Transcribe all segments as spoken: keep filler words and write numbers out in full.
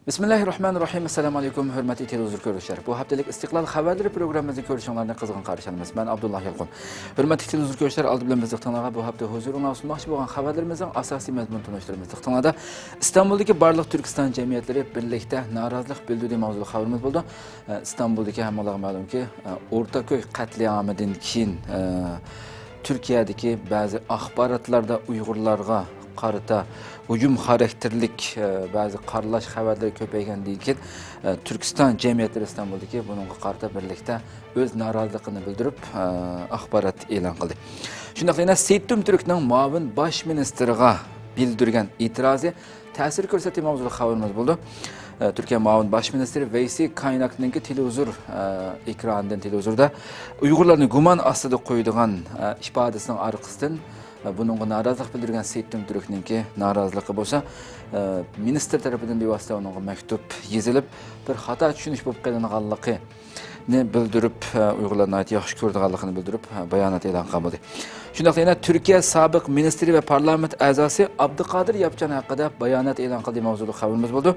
بىسمىللاھىررەھمانىررەھىم. ئەسسالامۇ ئەلەيكۇم، ھۆرمەتلىك تېلېۋىزور كۆرۈشلەر. بۇ ھەپتىلىك ئىستىقلال خەۋەرلىرى پروگراممىمىزنى كۆرۈشۈڭلارنى قىزغىن قارشى ئالىمىز. مەن ئابدۇللا يالقۇن. ھۆرمەتلىك تېلېۋىزور كۆرۈشلەر، ئالدى بىلەن بىز دىققىتىڭلارغا بۇ ھەپتە ھۇزۇرۇڭلارغا سۇنماقچى بولغان خەۋەرلىرىمىزنىڭ ئاساسىي مەزمۇن تونۇشتۇرىمىز. دىققىتىڭلاردا ئىستانبۇلدىكى بارلىق تۈركىستان جەمئىيەتلىرى بىرلىكتە نارازىلىق بىلدۈردى ماۋزۇلۇق خەۋىرىمىز بولىدۇ. ئىستانبۇلدىكى ھەممىڭلارغا مەلۇمكى، ئورتاكۆي قەتلىئامىدىن كېيىن، تۈركىيەدىكى بەزى ئاخباراتلاردا ئۇيغۇرلارغا قارىتا ھۇجۇم خاراكتېرلىك، بەزى قارىلاش خەۋەرلىرى كۆپەيگەندىن كېيىن، تۈركىستان جەمئىيەتلىرى ئىستانبۇلدىكى بۇنىڭغا قارىتا بىرلىكتە ئۆز نارازىلىقىنى بىلدۈرۈپ، ئاخبارات ئېلان قىلدى. شۇنداقلا يەنە سېيىتتۇم تۈركنىڭ مۇئاۋىن باش مىنىستىرىغا بىلدۈرگەن ئېتىرازى تەسىر كۆرسەتتى ماۋزۇلۇق خەۋىرىمىز بولىدۇ. ئە، تۈركىيە مۇئاۋىن باش مىنىستىرى ۋەيسى كايناكنىڭكى تېلېۋىزور، ئە، ئېكرانىدىن، تېلېۋىزوردا ئۇيغۇرلارنى گۇمان ئاستىدا قويىدىغان، ئە، ئىپادىسىنىڭ ئارقىسىدىن، ئە، بۇنىڭغا نارازىلىق بىلدۈرگەن سېيىتتۇم تۈركنىڭكى نارازىلىقى بولسا، ئە، مىنىستىر تەرىپىدىن بىۋاسىتە ئۇنىڭغا مەكتۇپ يېزىلىپ، بىر خاتا چۈشىنىش بولۇپ قېلىنغانلىقى نى بىلدۈرۈپ، ئۇيغۇرلارنى ناھايىتى ياخشى كۆرىدىغانلىقىنى بىلدۈرۈپ، بايانات ئېلان قىلغان بولدى. شۇنداقلا يەنە تۈركىيە سابىق مىنىستىرى ۋە پارلامېنت ئەزاسى ئابدۇقادىر ياپچان ھەققىدە بايانات ئېلان قىلدى ماۋزۇلۇق خەۋىرىمىز بولىدۇ.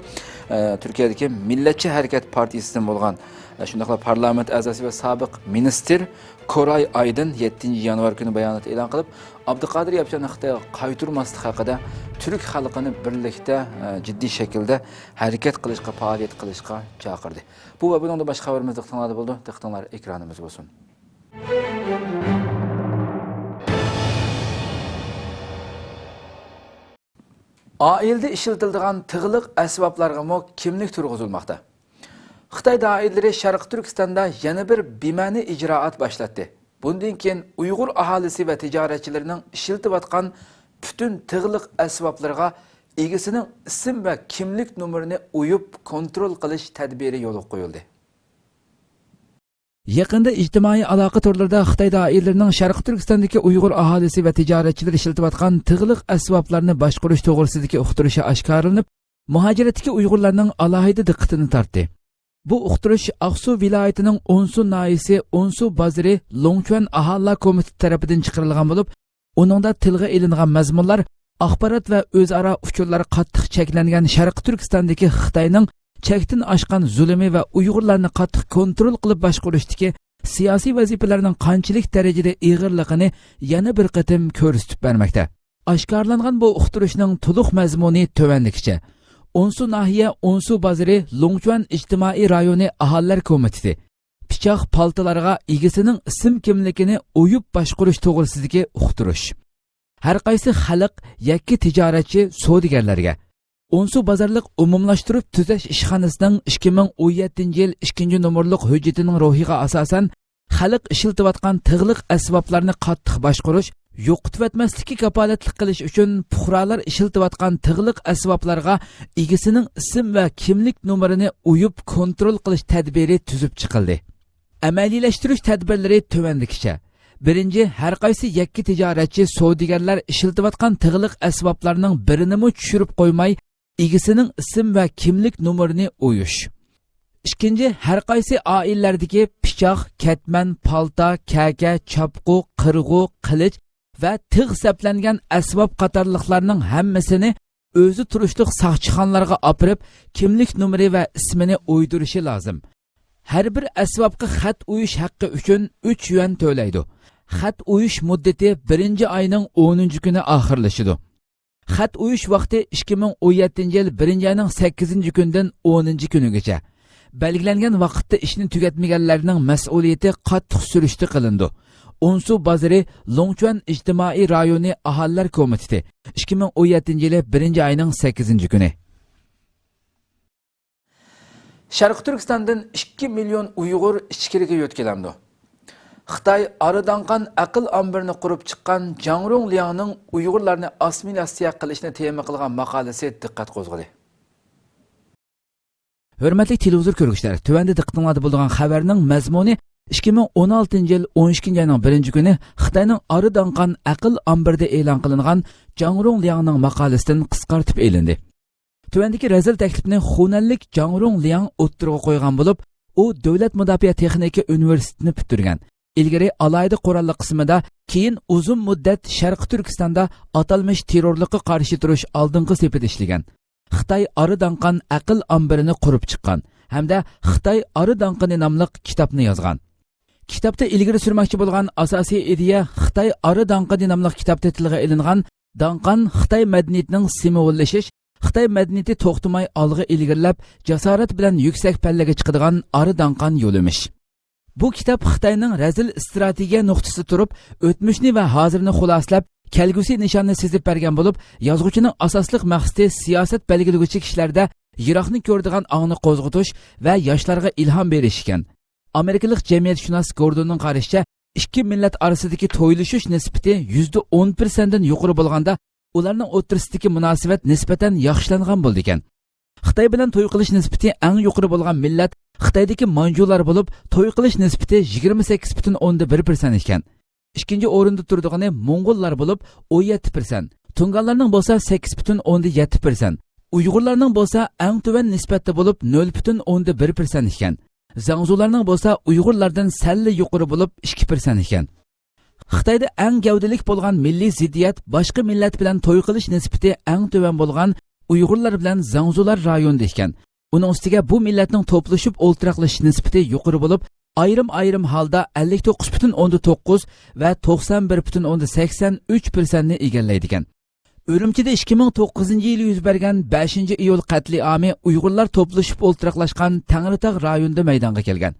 تۈركىيەدىكى مىللەتچى ھەرىكەت پارتىيىسىدىن بولغان، شۇنداقلا پارلامېنت ئەزاسى ۋە سابىق مىنىستىر كوراي ئايدىن يەتتىنچى يانۋار كۈنى بايانات ئېلان قىلىپ، ئابدۇقادىر ياپچاننى خىتايغا قايتۇرماسلىق ھەققىدە تۈرك خەلقىنى بىرلىكتە، جىددىي شەكىلدە ھەرىكەت قىلىشقا، پائالىيەت قىلىشقا چاقىردى. بۇ ۋە بۇنىڭدىن باشقا خەۋىرىمىز دىققىتىڭلاردا بولىدۇ. دىققىتىڭلار ئېكرانىمىزدا بولسۇن. ئائىلىدە ئىشلىتىلىدىغان تىغلىق ئەسۋابلارغىمۇ كىملىك تۇرغۇزۇلماقتا. خىتاي دائىرىلىرى شەرقىي تۈركىستاندا يەنە بىر بىمەنە ئىجرائات باشلاتتى. بۇندىن كېيىن ئۇيغۇر ئاھالىسى ۋە تىجارەتچىلىرىنىڭ ئىشلىتىۋاتقان پۈتۈن تىغلىق ئەسۋابلىرىغا ئىگىسىنىڭ ئىسىم ۋە كىملىك نومۇرىنى ئويۇپ كونترول قىلىش تەدبىرى يولغا قويۇلدى. يېقىندا ئىجتىمائىي ئالاقە تورلىرىدا خىتاي دائىرىلىرىنىڭ شەرقىي تۈركىستاندىكى ئۇيغۇر ئاھالىسى ۋە تىجارەتچىلىرى ئىشلىتىۋاتقان تىغلىق ئەسۋابلارنى باشقۇرۇش توغرىسىدىكى ئۇقتۇرۇشى ئاشكارىلىنىپ، مۇھاجىرەتتىكى ئۇيغۇرلارنىڭ ئالاھىدە دىققىتىنى تارتتى. بۇ ئۇقتۇرۇش ئاقسۇ ۋىلايىتىنىڭ ئونسۇ ناھىيەسى ئونسۇ بازىرى لوڭچۈەن ئاھالىلەر كومىتېتى تەرىپىدىن چىقىرىلغان بولۇپ، ئۇنىڭدا تىلغا ئېلىنغان مەزمۇنلار ئاخبارات ۋە ئۆزئارا ئۇچۇرلار قاتتىق چەكلەنگەن شەرقىي تۈركىستاندىكى خىتاينىڭ چەكتىن ئاشقان زۇلۇمى ۋە ئۇيغۇرلارنى قاتتىق كونترول قىلىپ باشقۇرۇشتىكى سىياسىي ۋەزىپىلەرنىڭ قانچىلىك دەرىجىدە ئېغىرلىقىنى يەنە بىر قېتىم كۆرسىتىپ بەرمەكتە. ئاشكارىلانغان بۇ ئۇقتۇرۇشنىڭ تولۇق مەزمۇنى تۆۋەندىكىچە. ئونسۇ ناھىيە ئونسۇ بازىرى لوڭچۈەن ئىجتىمائىي رايونى ئاھالىلەر كومىتېتى پىچاق پالتىلارغا ئىگىسىنىڭ ئىسىم كىملىكىنى ئويۇپ باشقۇرۇش توغرىسىدىكى ئۇقتۇرۇش. ھەرقايسى خەلق يەككە تىجارەتچى سودىگەرلەرگە ئونسۇ بازارلىق ئومۇملاشتۇرۇپ تۈزەش ئىشخانىسىنىڭ ئىككى مىڭ ئون يەتتىنچى يىل ئىككىنچى نومۇرلۇق ھۆججىتىنىڭ روھىغا ئاساسەن، خەلق ئىشلىتىۋاتقان تىغلىق ئەسۋابلارنى قاتتىق باشقۇرۇش، يوقىتىۋەتمەسلىككە كاپالەتلىك قىلىش ئۈچۈن پۇقرالار ئىشلىتىۋاتقان تىغلىق ئەسۋابلارغا ئىگىسىنىڭ ئىسىم ۋە كىملىك نومۇرىنى ئويۇپ كونترول قىلىش تەدبىرى تۈزۈپ چىقىلدى. ئەمەلىيلەشتۈرۈش تەدبىرلىرى تۆۋەندىكىچە. بىرىنچى، ھەرقايسى يەككە تىجارەتچى سودىگەرلەر ئىشلىتىۋاتقان تىغلىق ئەسۋابلارنىڭ بىرىنىمۇ چۈشۈرۈپ قويماي، ئىگىسىنىڭ ئىسىم ۋە كىملىك نومۇرىنى ئويۇش. ئىككىنچى، ھەرقايسى ئائىلىلەردىكى پىچاق، كەتمەن، پالتا، كەكە، چاپقۇ، قىرغۇ، قىلىچ ۋە تىغ سەپلەنگەن ئەسۋاب قاتارلىقلارنىڭ ھەممىسىنى ئۆزى تۇرۇشلۇق ساقچىخانىلارغا ئاپىرىپ، كىملىك نومۇرى ۋە ئىسمىنى ئويدۇرۇشى لازىم. ھەر بىر ئەسۋابقا خەت ئويۇش ھەققى ئۈچۈن ئۈچ يۈەن تۆلەيدۇ. خەت ئويۇش مۇددىتى بىرىنچى ئاينىڭ ئونىنچى كۈنى ئاخىرلىشىدۇ. خەت ئويۇش ۋاقتى ئىككى مىڭ ئون يەتتىنچى يىل بىرىنچى ئاينىڭ سەككىزىنچى كۈنىدىن ئونىنچى كۈنىگىچە. بەلگىلەنگەن ۋاقىتتا ئىشنى تۈگەتمىگەنلەرنىڭ مەسئۇلىيىتى قاتتىق سۈرۈشتە قىلىنىدۇ. ئونسۇ بازىرى لوڭچۈەن ئىجتىمائىي رايونى ئاھالىلەر كومىتېتى، ئىككى مىڭ ئون يەتتىنچى يىلى بىرىنچى ئاينىڭ سەككىزىنچى كۈنى. شەرقىي تۈركىستاندىن ئىككى مىليون ئۇيغۇر ئىچكىرىگە يۆتكىلەمدۇ؟ خىتاي ئارىداڭقان ئەقىل ئامبىرىنى قۇرۇپ چىققان جاڭ رۇڭ لياڭنىڭ ئۇيغۇرلارنى ئاسسىمىلياتسىيە قىلىشنى تېما قىلغان ماقالىسى دىققەت قوزغىدى. ھۆرمەتلىك تېلېۋىزور كۆرگۈچىلەر، تۆۋەندە دىققىتىڭلاردا بولىدىغان خەۋەرنىڭ مەزمۇنى ئىككى مىڭ ئون ئالتىنچى يىل ئون ئىككىنچى ئاينىڭ بىرىنچى كۈنى خىتاينىڭ ئارىداڭقان ئەقىل ئامبىرىدا ئېلان قىلىنغان جاڭ رۇڭ لياڭنىڭ ماقالىسىدىن قىسقارتىپ ئېلىندى. تۆۋەندىكى رەزىل تەكلىپنى خۇنەنلىك جاڭ رۇڭ لياڭ ئوتتۇرىغا قويغان بولۇپ، ئۇ دۆلەت مۇداپىئە تېخنىكا ئۇنىۋېرسىتېتىنى پۈتتۈرگەن. ئىلگىرى ئالاھىدە قوراللىق قىسمىدا، كېيىن ئۇزۇن مۇددەت شەرقىي تۈركىستاندا ئاتالمىش تېررورلۇققا قارشى تۇرۇش ئالدىنقى سېپىدە ئىشلىگەن. خىتاي ئارا داڭقان ئەقىل ئامبىرىنى قۇرۇپ چىققان ھەمدە خىتاي ئارا داڭقىنى ناملىق كىتابنى يازغان. كىتابتا ئىلگىرى سۈرمەكچى بولغان ئاساسىي ئىدىيە خىتاي ئارا داڭقىنى ناملىق كىتابتا تىلغا ئېلىنغان داڭقان خىتاي مەدەنىيىتىنىڭ سىمۋوللىشىش، خىتاي مەدەنىيىتى توختىماي ئالغا ئىلگىرىلەپ، جاسارەت بىلەن يۈكسەك پەللىگە چىقىدىغان ئارا داڭقان يولىمىش. بۇ كىتاب خىتاينىڭ رەزىل ئىستراتېگىيە نۇقتىسىدا تۇرۇپ، ئۆتمۈشنى ۋە ھازىرنى خۇلاسىلەپ، كەلگۈسى نىشاننى سىزىپ بەرگەن بولۇپ، يازغۇچىنىڭ ئاساسلىق مەقسىتى سىياسەت بەلگىلىگۈچى كىشىلەردە يىراقنى كۆرىدىغان ئاڭنى قوزغىتىش ۋە ياشلارغا ئىلھام بېرىش ئىكەن. ئامېرىكىلىق جەمئىيەتشۇناس گوردوننىڭ قارىشىچە، ئىككى مىللەت ئارىسىدىكى تويلىشىش نىسبىتى يۈزدە ئون پىرسەنتتىن يۇقىرى بولغاندا، ئۇلارنىڭ ئوتتۇرىسىدىكى مۇناسىۋەت نىسبەتەن ياخشىلانغان بولىدىكەن. خىتاي بىلەن توي قىلىش نىسبىتى ئەڭ يۇقىرى بولغان مىللەت خىتايدىكى مانجۇلار بولۇپ، توي قىلىش نىسبىتى يىگىرمە سەككىز پۈتۈن ئوندىن بىر پىرسەنت ئىكەن. ئىككىنچى ئورۇندا تۇرىدىغىنى موڭغۇللار بولۇپ، ئون يەتتە پىرسەنت، تۇڭگانلارنىڭ بولسا سەككىز پۈتۈن ئوندىن يەتتە پىرسەنت، ئۇيغۇرلارنىڭ بولسا ئەڭ تۆۋەن نىسبەتتە بولۇپ، نۆل پۈتۈن ئوندىن بىر پىرسەنت ئىكەن. زاڭزۇلارنىڭ بولسا ئۇيغۇرلاردىن سەللا يۇقىرى بولۇپ، ئىككى پىرسەنت ئىكەن. خىتايدا ئەڭ گەۋدىلىك بولغان مىللىي زىددىيەت باشقا مىللەت بىلەن توي قىلىش نىسبىتى ئەڭ تۆۋەن بولغان ئۇيغۇرلار بىلەن زاڭزۇلار رايونىدا ئىكەن. ئۇنىڭ ئۈستىگە بۇ مىللەتنىڭ توپلىشىپ ئولتۇراقلىشىش نىسبىتى يۇقىرى بولۇپ، ئايرىم-ئايرىم ھالدا ئەللىك توققۇز پۈتۈن ئوندىن توققۇز ۋە توقسان بىر پۈتۈن ئوندىن سەكسەن ئۈچ پىرسەنتنى ئىگىلەيدىكەن. ئۈرۈمچىدە ئىككى مىڭ توققۇزىنچى يىلى يۈز بەرگەن بەشىنچى ئىيۇل قەتلىئامى ئۇيغۇرلار توپلىشىپ ئولتۇراقلاشقان تەڭرىتاغ رايونىدا مەيدانغا كەلگەن.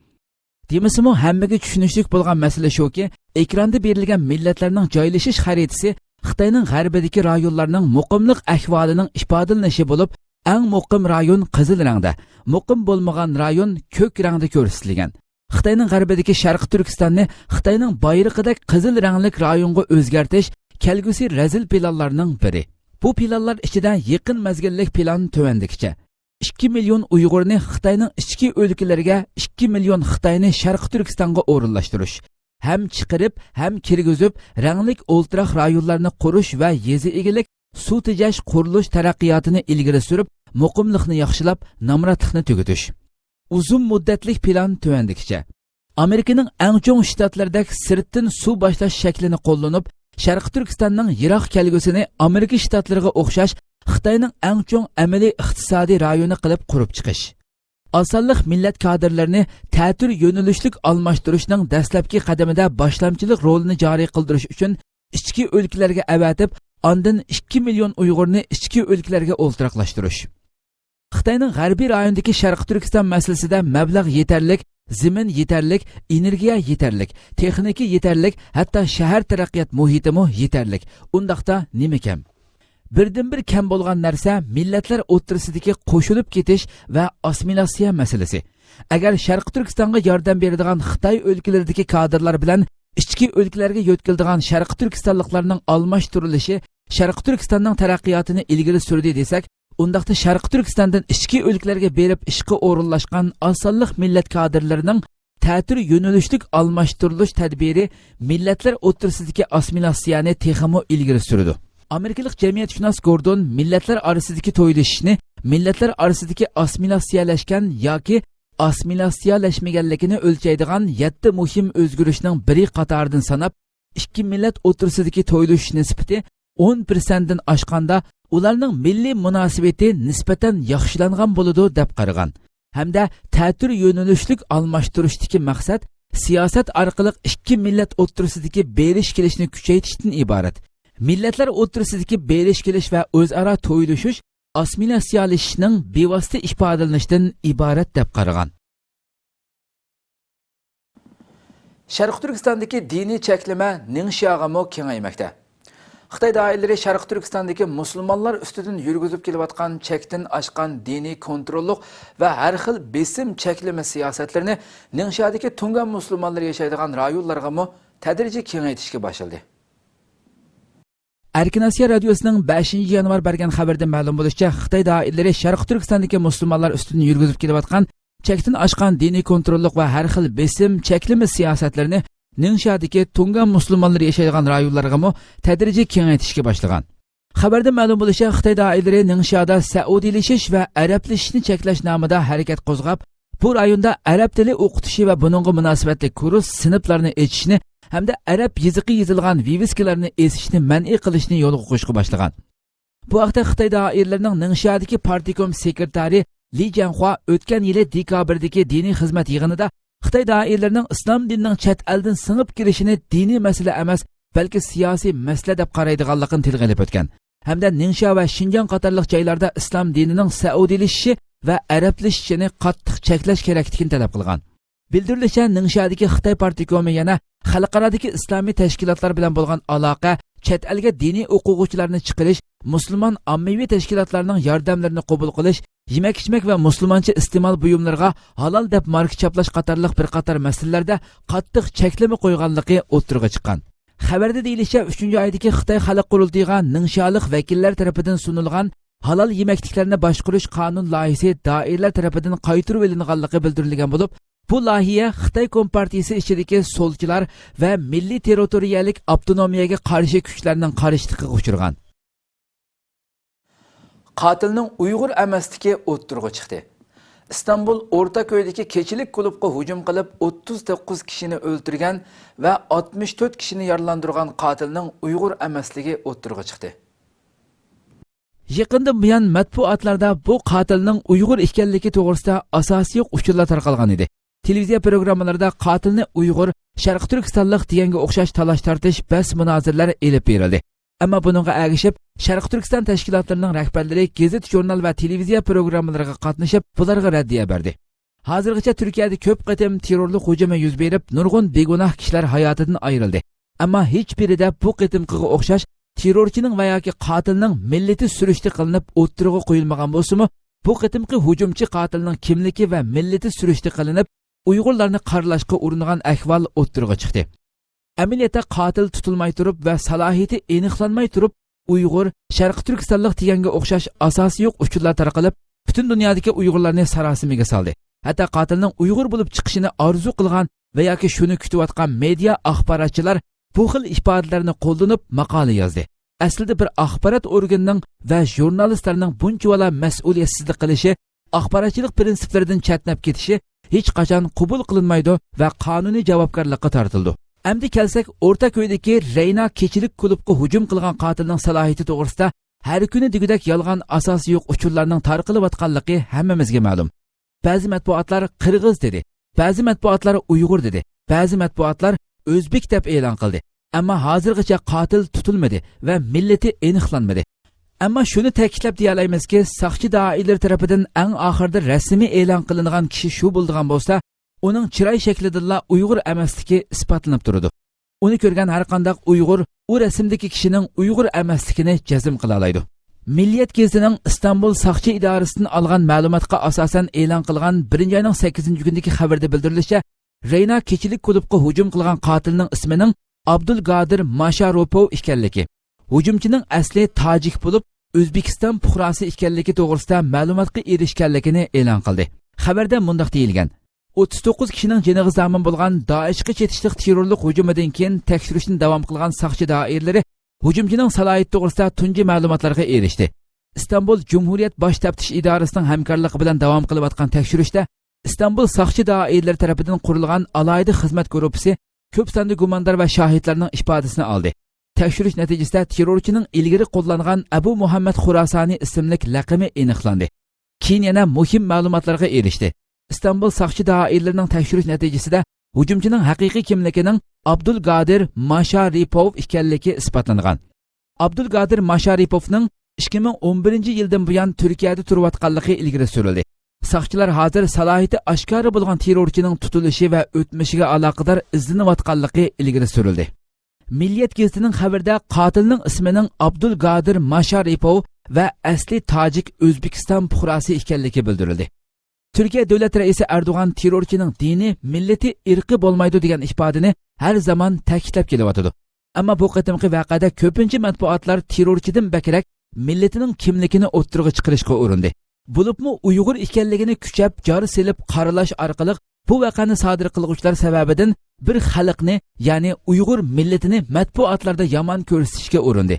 دېمىسىمۇ، ھەممىگە چۈشىنىشلىك بولغان مەسىلە شۇكى، ئېكراندا بېرىلگەن مىللەتلەرنىڭ جايلىشىش خەرىتىسى خىتاينىڭ غەربىدىكى رايونلارنىڭ مۇقىملىق ئەھۋالىنىڭ ئىپادىلىنىشى بولۇپ، ئەڭ مۇقىم رايون قىزىل رەڭدە، مۇقىم بولمىغان رايون كۆك رەڭدە كۆرسىتىلگەن. خىتاينىڭ غەربىدىكى شەرقىي تۈركىستاننى خىتاينىڭ بايرىقىدەك قىزىل رەڭلىك رايونغا ئۆزگەرتىش كەلگۈسى رەزىل پىلانلارنىڭ بىرى. بۇ پىلانلار ئىچىدە يېقىن مەزگىللىك پىلان تۆۋەندىكىچە: ئىككى مىليون ئۇيغۇرنى خىتاينىڭ ئىچكى ئۆلكىلىرىگە، ئىككى مىليون خىتاينى شەرقىي تۈركىستانغا ئورۇنلاشتۇرۇش، ھەم چىقىرىپ، ھەم كىرگۈزۈپ، رەڭلىك ئولتۇراق رايونلارنى قۇرۇش ۋە يېزا ئىگىلىك، سۇ تېجەش، قۇرۇلۇش تەرەققىياتىنى ئىلگىرى سۈرۈپ، مۇقىملىقنى ياخشىلاپ، نامراتلىقنى تۈگىتىش. ئۇزۇن مۇددەتلىك پىلان تۆۋەندىكىچە. ئامېرىكىنىڭ ئەڭ چوڭ شتاتلىرىدەك سىرتتىن سۇ باشلاش شەكلىنى قوللىنىپ، شەرقىي تۈركىستاننىڭ يىراق كەلگۈسىنى ئامېرىكا شتاتلىرىغا ئوخشاش خىتاينىڭ ئەڭ چوڭ ئەمەلىي ئىقتىسادىي رايونى قىلىپ قۇرۇپ چىقىش. ئاز سانلىق مىللەت كادىرلىرىنى تەتۈر يۆنىلىشلىك ئالماشتۇرۇشنىڭ دەسلەپكى قەدىمىدە باشلامچىلىق رولىنى جارى قىلدۇرۇش ئۈچۈن ئىچكى ئۆلكىلەرگە ئەۋەتىپ، ئاندىن ئىككى مىليون ئۇيغۇرنى ئىچكى ئۆلكىلەرگە ئولتۇراقلاشتۇرۇش. خىتاينىڭ غەربىي رايونىدىكى شەرقىي تۈركىستان مەسىلىسىدە مەبلەغ يېتەرلىك، زېمىن يېتەرلىك، ئېنېرگىيە يېتەرلىك، تېخنىكا يېتەرلىك، ھەتتا شەھەر تەرەققىيات مۇھىتىمۇ يېتەرلىك. ئۇنداقتا نېمە كەم؟ بىردىنبىر كەم بولغان نەرسە مىللەتلەر ئوتتۇرىسىدىكى قوشۇلۇپ كېتىش ۋە ئاسسىمىلياتسىيە مەسىلىسى. ئەگەر شەرقىي تۈركىستانغا ياردەم بېرىدىغان خىتاي ئۆلكىلىرىدىكى كادىرلار بىلەن ئىچكى ئۆلكىلەرگە يۆتكىلىدىغان شەرقىي تۈركىستانلىقلارنىڭ ئالماشتۇرۇلۇشى شەرقىي تۈركىستاننىڭ تەرەققىياتىنى ئىلگىرى سۈردى دېسەك، ئۇنداقتا شەرقىي تۈركىستاندىن ئىچكى ئۆلكىلەرگە بېرىپ ئىشقا ئورۇنلاشقان ئاز سانلىق مىللەت كادىرلىرىنىڭ تەتۈر يۆنىلىشلىك ئالماشتۇرۇلۇش تەدبىرى مىللەتلەر ئوتتۇرىسىدىكى ئاسسىمىلياتسىيەنى تېخىمۇ ئىلگىرى سۈرىدۇ. ئامېرىكىلىق جەمئىيەتشۇناس گوردون مىللەتلەر ئارىسىدىكى تويلىشىشنى مىللەتلەر ئارىسىدىكى ئاسسىمىلياتسىيەلەشكەن ياكى ئاسسىمىلياتسىيەلەشمىگەنلىكىنى ئۆلچەيدىغان يەتتە مۇھىم ئۆزگىرىشنىڭ بىرى قاتارىدىن ساناپ، ئىككى مىللەت ئوتتۇرىسىدىكى تويلىشىش نىسبىتى ئون پىرسەنتتىن ئاشقاندا، ئۇلارنىڭ مىللىي مۇناسىۋىتى نىسبەتەن ياخشىلانغان بولىدۇ، دەپ قارىغان ھەمدە تەتۈر يۆنىلىشلىك ئالماشتۇرۇشتىكى مەقسەت سىياسەت ئارقىلىق ئىككى مىللەت ئوتتۇرىسىدىكى بېرىش كېلىشنى كۈچەيتىشتىن ئىبارەت. مىللەتلەر ئوتتۇرىسىدىكى بېرىش كېلىش ۋە ئۆزئارا تويلىشىش ئاسسىمىلياتسىيەلىشىشنىڭ بىۋاسىتە ئىپادىلىنىشىدىن ئىبارەت، دەپ قارىغان. شەرقىي تۈركىستاندىكى دىنىي چەكلىمە نىڭشياغىمۇ كېڭەيمەكتە. خىتاي دائىرىلىرى شەرقىي تۈركىستاندىكى مۇسۇلمانلار ئۈستىدىن يۈرگۈزۈپ كېلىۋاتقان چەكتىن ئاشقان دىنىي كونتروللۇق ۋە ھەر خىل بېسىم چەكلىمە سىياسەتلىرىنى نىڭشيادىكى تۇڭگان مۇسۇلمانلىرى ياشايدىغان رايونلارغىمۇ تەدرىجىي كېڭەيتىشكە باشلىدى. ئەركىن ئاسىيا رادىيوسىنىڭ بەشىنچى يانۋار بەرگەن خەۋىرىدىن مەلۇم بولۇشىچە، خىتاي دائىرىلىرى شەرقىي تۈركىستاندىكى مۇسۇلمانلار ئۈستىدىن يۈرگۈزۈپ كېلىۋاتقان چەكتىن ئاشقان دىنىي كونتروللۇق ۋە ھەر خىل بېسىم، چەكلىمە سىياسەتلىرىنى نىڭشيادىكى تۇڭگان مۇسۇلمانلىرى ياشايدىغان رايونلارغىمۇ تەدرىجىي كېڭەيتىشكە باشلىغان. خەۋەردىن مەلۇم بولۇشىچە، خىتاي دائىرىلىرى نىڭشيادا سەئۇدىيلىشىش ۋە ئەرەبلىشىشنى چەكلەش نامىدا ھەرىكەت قوزغاپ، بۇ رايوندا ئەرەب تىلى ئوقۇتۇشى ۋە بۇنىڭغا مۇناسىۋەتلىك كۇرس، سىنىپلارنى ئېچىشنى ھەمدە ئەرەب يېزىقى يېزىلغان ۋىۋىسكىلارنى ئېسىشنى مەنئى قىلىشنى يولغا قويۇشقا باشلىغان. بۇ ھەقتە خىتاي دائىرىلىرىنىڭ نىڭشيادىكى پارتكوم سېكرېتارى لى جيەنخۇا ئۆتكەن يىلى دېكابىردىكى دىنىي خىزمەت يىغىنىدا خىتاي دائىرىلىرىنىڭ ئىسلام دىنىنىڭ چەت ئەلدىن سىڭىپ كىرىشىنى دىنىي مەسىلە ئەمەس، بەلكى سىياسىي مەسىلە دەپ قارايدىغانلىقىنى تىلغا ئېلىپ ئۆتكەن ھەمدە نىڭشيا ۋە شىنجاڭ قاتارلىق جايلاردا ئىسلام دىنىنىڭ سەئۇدىيلىشىشى ۋە ئەرەبلىشىشىنى قاتتىق چەكلەش كېرەكلىكىنى تەلەپ قىلغان. بىلدۈرۈلۈشىچە، نىڭشيادىكى خىتاي پارتكومى يەنە خەلقئارادىكى ئىسلامىي تەشكىلاتلار بىلەن بولغان ئالاقە، چەت ئەلگە دىنىي ئوقۇغۇچىلارنى چىقىرىش، مۇسۇلمان ئاممىۋى تەشكىلاتلارنىڭ ياردەملىرىنى قوبۇل قىلىش، يېمەك-ئىچمەك ۋە مۇسۇلمانچە ئىستېمال بۇيۇملىرىغا ھالال دەپ ماركا چاپلاش قاتارلىق بىر قاتار مەسىلىلەردە قاتتىق چەكلىمە قويغانلىقى ئوتتۇرىغا چىققان. خەۋەردە دېيىلىشىچە، ئۈچىنچى ئايدىكى خىتاي خەلق قۇرۇلتىيىغا نىڭشيالىق ۋەكىللەر تەرىپىدىن سۇنۇلغان ھالال يېمەكلىكلەرنى باشقۇرۇش قانۇن لايىھىسى دائىرىلەر تەرىپىدىن قايتۇرۇۋېلىنغانلىقى بىلدۈرۈلگەن بولۇپ، بۇ لايىھە خىتاي كومپارتىيىسى ئىچىدىكى سولچىلار ۋە مىللىي تېررىتورىيەلىك ئاپتونومىيەگە قارشى كۈچلەرنىڭ قارشىلىقىغا ئۇچرىغان. قاتىلنىڭ ئۇيغۇر ئەمەسلىكى ئوتتۇرىغا چىقتى. ئىستانبۇل ئورتاكۆيدىكى كېچىلىك كۇلۇبقا ھۇجۇم قىلىپ، ئوتتۇز توققۇز كىشىنى ئۆلتۈرگەن ۋە ئاتمىش تۆت كىشىنى يارىلاندۇرغان قاتىلنىڭ ئۇيغۇر ئەمەسلىكى ئوتتۇرىغا چىقتى. يېقىندىن بۇيان مەتبۇئاتلاردا بۇ قاتىلنىڭ ئۇيغۇر ئىكەنلىكى توغرىسىدا ئاساسى يوق ئۇچۇرلار تارقالغان ئىدى. تېلېۋىزىيە پروگراممىلىرىدا قاتىلنى ئۇيغۇر، شەرقىي تۈركىستانلىق دېگەنگە ئوخشاش تالاش-تارتىش، بەس-مۇنازىرىلەر ئېلىپ بېرىلدى. ئەمما بۇنىڭغا ئەگىشىپ، شەرقىي تۈركىستان تەشكىلاتلىرىنىڭ رەھبەرلىرى گېزىت، ژۇرنال ۋە تېلېۋىزىيە پروگراممىلىرىغا قاتنىشىپ، بۇلارغا رەددىيە بەردى. ھازىرغىچە تۈركىيەدە كۆپ قېتىم تېررورلۇق ھۇجۇمى يۈز بېرىپ، نۇرغۇن بىگۇناھ كىشىلەر ھاياتىدىن ئايرىلدى. ئەمما ھېچ بىرىدە بۇ قېتىمقىغا ئوخشاش تېررورچىنىڭ ۋە ياكى قاتىلنىڭ مىللىتى سۈرۈشتە قىلىنىپ ئوتتۇرىغا قويۇلمىغان بولسىمۇ، بۇ قېتىمقى ھۇجۇمچى قاتىلنىڭ كىملىكى ۋە مىللىتى سۈرۈشتە قىلىنىپ، ئۇيغۇرلارنى قارىلاشقا ئۇرۇنغان ئەھۋال ئوتتۇرىغا چىقتى. ئەمەلىيەتتە قاتىل تۇتۇلماي تۇرۇپ ۋە سالاھىيىتى ئېنىقلانماي تۇرۇپ، ئۇيغۇر، شەرقىي تۈركىستانلىق دېگەنگە ئوخشاش ئاساسى يوق ئۇچۇرلار تارقىلىپ، پۈتۈن دۇنيادىكى ئۇيغۇرلارنى ساراسىمىگە سالدى. ھەتتا قاتىلنىڭ ئۇيغۇر بولۇپ چىقىشىنى ئارزۇ قىلغان ۋە ياكى شۇنى كۈتۈۋاتقان مېدىيا ئاخباراتچىلار بۇ خىل ئىپادىلەرنى قوللىنىپ ماقالە يازدى. ئەسلىدە بىر ئاخبارات ئورگىنىنىڭ ۋە ژۇرنالىستلارنىڭ بۇنچىۋالا مەسئۇلىيەتسىزلىك قىلىشى ئاخباراتچىلىق پىرىنسىپلىرىدىن چەتنەپ كېتىشى ھېچقاچان قوبۇل قىلىنمايدۇ ۋە قانۇنىي جاۋابكارلىققا تارتىلىدۇ. ئەمدى كەلسەك، ئورتاكۆيدىكى رەينا كېچىلىك كۇلۇبقا ھۇجۇم قىلغان قاتىلنىڭ سالاھىيىتى توغرىسىدا ھەر كۈنى دېگۈدەك يالغان ئاساسى يوق ئۇچۇرلارنىڭ تارقىلىۋاتقانلىقى ھەممىمىزگە مەلۇم. بەزى مەتبۇئاتلار قىرغىز دېدى، بەزى مەتبۇئاتلار ئۇيغۇر دېدى، بەزى مەتبۇئاتلار ئۆزبېك دەپ ئېلان قىلدى. ئەمما ھازىرغىچە قاتىل تۇتۇلمىدى ۋە مىللىتى ئېنىقلانمىدى. ئەمما شۇنى تەكىتلەپ دېيەلەيمىزكى، ساقچى دائىرىلىرى تەرىپىدىن ئەڭ ئاخىرىدا رەسمىي ئېلان قىلىنغان كىشى شۇ بولىدىغان بولسا، ئۇنىڭ چىراي شەكلىدىنلا ئۇيغۇر ئەمەسلىكى ئىسپاتلىنىپ تۇرىدۇ. ئۇنى كۆرگەن ھەرقانداق ئۇيغۇر ئۇ رەسىمدىكى كىشىنىڭ ئۇيغۇر ئەمەسلىكىنى جەزم قىلالايدۇ. مىللىيەت گېزىتىنىڭ ئىستانبۇل ساقچى ئىدارىسىدىن ئالغان مەلۇماتقا ئاساسەن ئېلان قىلغان بىرىنچى ئاينىڭ سەككىزىنچى كۈنىدىكى خەۋىرىدە بىلدۈرۈلۈشىچە، رەينا كېچىلىك كۇلۇبقا ھۇجۇم قىلغان قاتىلنىڭ ئىسمىنىڭ ئابدۇلگادىر ماشاروپوۋ ئىكەنلىكى، ھۇجۇمچىنىڭ ئەسلى تاجىك بولۇپ، ئۆزبېكىستان پۇقراسى ئىكەنلىكى توغرىسىدا مەلۇماتقا ئېرىشكەنلىكىنى ئېلان قىلدى. خەۋەردە مۇنداق دېيىلگەن: ئوتتۇز توققۇز كىشىنىڭ جېنىغا زامىن بولغان دائىشقا چېتىشلىق تېررورلۇق ھۇجۇمىدىن كېيىن تەكشۈرۈشنى داۋام قىلغان ساقچى دائىرىلىرى ھۇجۇمچىنىڭ سالاھىيىتى توغرىسىدا تۇنجى مەلۇماتلارغا ئېرىشتى. ئىستانبۇل جۇمھۇرىيەت باش تەپتىش ئىدارىسىنىڭ ھەمكارلىقى بىلەن داۋام قىلىۋاتقان تەكشۈرۈشتە ئىستانبۇل ساقچى دائىرىلىرى تەرىپىدىن قۇرۇلغان ئالاھىدە خىزمەت گۇرۇپپىسى كۆپ ساندا گۇماندار ۋە شاھىتلارنىڭ ئىپادىسىنى ئالدى. تەكشۈرۈش نەتىجىسىدە تېررورچىنىڭ ئىلگىرى قوللانغان ئەبۇ مۇھەممەد خۇراسانى ئىسىملىك لەقىمى ئېنىقلاندى. كېيىن يەنە مۇھىم مەلۇماتلارغا ئېرىشتى. ئىستانبۇل ساقچى دائىرىلىرىنىڭ تەكشۈرۈش نەتىجىسىدە ھۇجۇمچىنىڭ ھەقىقىي كىملىكىنىڭ ئابدۇلگادىر ماشارىپوۋ ئىكەنلىكى ئىسپاتلانغان. ئابدۇلگادىر ماشارىپوۋنىڭ ئىككى مىڭ ئون بىرىنچى يىلدىن بۇيان تۈركىيەدە تۇرۇۋاتقانلىقى ئىلگىرى سۈرۈلدى. ساقچىلار ھازىر سالاھىيىتى ئاشكارا بولغان تېررورچىنىڭ تۇتۇلۇشى ۋە ئۆتمۈشىگە ئالاقىدار ئىزدىنىۋاتقانلىقى ئىلگىرى سۈرۈلدى. مىللىيەت گېزىتىنىڭ خەۋىرىدە قاتىلنىڭ ئىسمىنىڭ ئابدۇلگادىر ماشارىپوۋ ۋە ئەسلى تاجىك ئۆزبېكىستان پۇقراسى ئىكەنلىكى بىلدۈرۈلدى. تۈركىيە دۆلەت رەئىسى ئەردوغان تېررورچىنىڭ دىنى، مىللىتى، ئىرقى بولمايدۇ دېگەن ئىپادىنى ھەر زامان تەكىتلەپ كېلىۋاتىدۇ. ئەمما بۇ قېتىمقى ۋەقەدە كۆپىنچە مەتبۇئاتلار تېررورچىدىن بەكرەك مىللىتىنىڭ كىملىكىنى ئوتتۇرىغا چىقىرىشقا ئۇرۇندى. بولۇپمۇ ئۇيغۇر ئىكەنلىكىنى كۈچەپ جار سېلىپ قارىلاش ئارقىلىق بۇ ۋەقەنى سادىر قىلغۇچىلار سەۋەبىدىن بىر خەلقنى، يەنى ئۇيغۇر مىللىتىنى مەتبۇئاتلاردا يامان كۆرسىتىشكە ئۇرۇندى.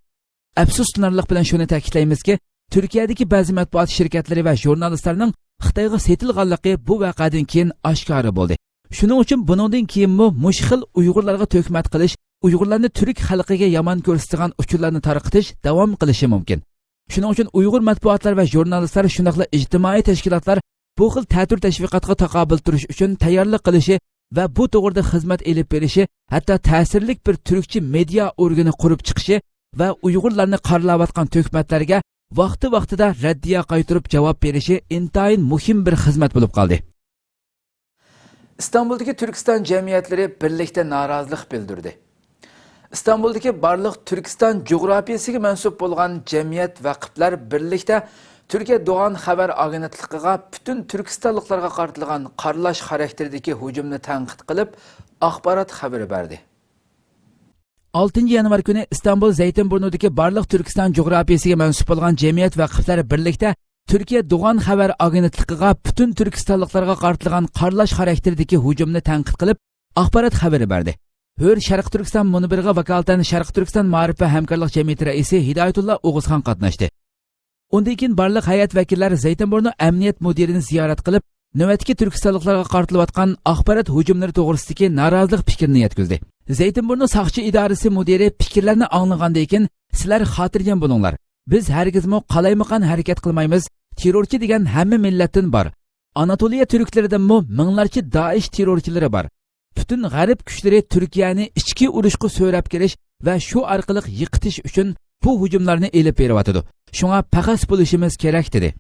ئەپسۇسلىنارلىق بىلەن شۇنى تەكىتلەيمىزكى، تۈركىيەدىكى بەزى مەتبۇئات شىركەتلىرى ۋە ژۇرنالىستلارنىڭ خىتايغا سېتىلغانلىقى بۇ ۋەقەدىن كېيىن ئاشكارا بولدى. شۇنىڭ ئۈچۈن بۇنىڭدىن كېيىنمۇ مۇشۇ خىل ئۇيغۇرلارغا تۆھمەت قىلىش، ئۇيغۇرلارنى تۈرك خەلقىگە يامان كۆرسىتىدىغان ئۇچۇرلارنى تارقىتىش داۋام قىلىشى مۇمكىن. شۇنىڭ ئۈچۈن ئۇيغۇر مەتبۇئاتلار ۋە ژۇرنالىستلار، شۇنداقلا ئىجتىمائىي تەشكىلاتلار بۇ خىل تەتۈر تەشۋىقاتقا تاقابىل تۇرۇش ئۈچۈن تەييارلىق قىلىشى ۋە بۇ توغرىدا خىزمەت ئېلىپ بېرىشى، ھەتتا تەسىرلىك بىر تۈركچە مېدىيا ئورگىنى قۇرۇپ چىقىشى ۋە ئۇيغۇرلارنى قارىلاۋاتقان تۆھمەتلەرگە ۋاقتى-ۋاقتىدا رەددىيە قايتۇرۇپ جاۋاب بېرىشى ئىنتايىن مۇھىم بىر خىزمەت بولۇپ قالدى. ئىستانبۇلدىكى تۈركىستان جەمئىيەتلىرى بىرلىكتە نارازىلىق بىلدۈردى. ئىستانبۇلدىكى بارلىق تۈركىستان جۇغراپىيىسىگە مەنسۇپ بولغان جەمئىيەت ۋەقىپلەر بىرلىكتە تۈركىيە دوغان خەۋەر ئاگېنتلىقىغا پۈتۈن تۈركىستانلىقلارغا قارىتىلغان قارىلاش خاراكتېرىدىكى ھۇجۇمنى تەنقىد قىلىپ، ئاخبارات خەۋىرى بەردى. ئالتىنچى يانۋار كۈنى ئىستانبۇل زەيتىنبۇرنۇدىكى بارلىق تۈركىستان جۇغراپىيىسىگە مەنسۇپ بولغان جەمئىيەت ۋەقىپلەر بىرلىكتە تۈركىيە دوغان خەۋەر ئاگېنتلىقىغا پۈتۈن تۈركىستانلىقلارغا قارىتىلغان قارىلاش خاراكتېرىدىكى ھۇجۇمنى تەنقىد قىلىپ، ئاخبارات خەۋىرى بەردى. ھۆر شەرقىي تۈركىستان مۇنبىرىغا ۋاكالىتەن شەرقىي تۈركىستان مائارىپ ۋە ھەمكارلىق جەمئىيىتى رەئىسى ھىدايەتۇللا ئوغۇزخان قاتناشتى. ئۇندىن كېيىن بارلىق ھەيئەت ۋەكىللەر زەيتىنبۇرنۇ ئەمنىيەت مۇدىرىنى زىيارەت قىلىپ، نۆۋەتتىكى تۈركىستانلىقلارغا قارىتىلىۋاتقان ئاخبارات ھۇجۇملىرى توغرىسىدىكى نارازىلىق پىكرىنى يەتكۈزدى. زەيتىنبۇرنۇ ساقچى ئىدارىسى مۇدىرى پىكىرلەرنى ئاڭلىغاندىن كېيىن، سىلەر خاتىرجەم بولۇڭلار. بىز ھەرگىزمۇ قالايمىقان ھەرىكەت قىلمايمىز. تېررورچى دېگەن ھەممە مىللەتتىن بار. ئاناتولىيە تۈركلىرىدىنمۇ مىڭلارچە دائىش تېررورچىلىرى بار. پۈتۈن غەرب كۈچلىرى تۈركىيەنى ئىچكى ئۇرۇشقا سۆرەپ كىرىش ۋە شۇ ئارقىلىق يىقىتىش ئۈچۈن بۇ ھۇجۇملارنى ئېلىپ بېرىۋاتىدۇ. شۇڭا پەخەس بولۇشىمىز كېرەك، دېدى.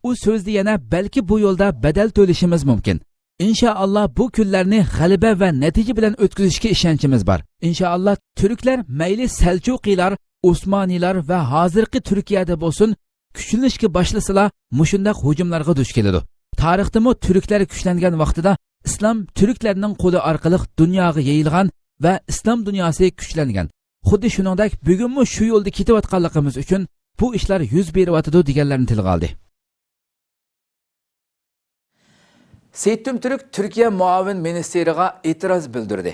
ئۇ سۆزىدە يەنە، بەلكى بۇ يولدا بەدەل تۆلىشىمىز مۇمكىن. ئىنشائاللا، بۇ كۈنلەرنى غەلىبە ۋە نەتىجە بىلەن ئۆتكۈزۈشكە ئىشەنچىمىز بار. ئىنشائاللا، تۈركلەر مەيلى سەلچۇقىلار، ئوسمانىيلار ۋە ھازىرقى تۈركىيەدە بولسۇن، كۈچلىنىشكە باشلىسىلا، مۇشۇنداق ھۇجۇملارغا دۇچ كېلىدۇ. تارىختىمۇ تۈركلەر كۈچلەنگەن ۋاقتىدا ئىسلام تۈركلەرنىڭ قولى ئارقىلىق دۇنياغا يېيىلغان ۋە ئىسلام دۇنياسى كۈچلەنگەن. خۇددى شۇنىڭدەك بۈگۈنمۇ شۇ يولدا كېتىۋاتقانلىقىمىز ئۈچۈن بۇ ئىشلار يۈز بېرىۋاتىدۇ، دېگەنلەرنى تىلغا ئالدى. سېيىت تۈمتۈرك تۈركىيە مۇئاۋىن مىنىستىرىغا ئېتىراز بىلدۈردى.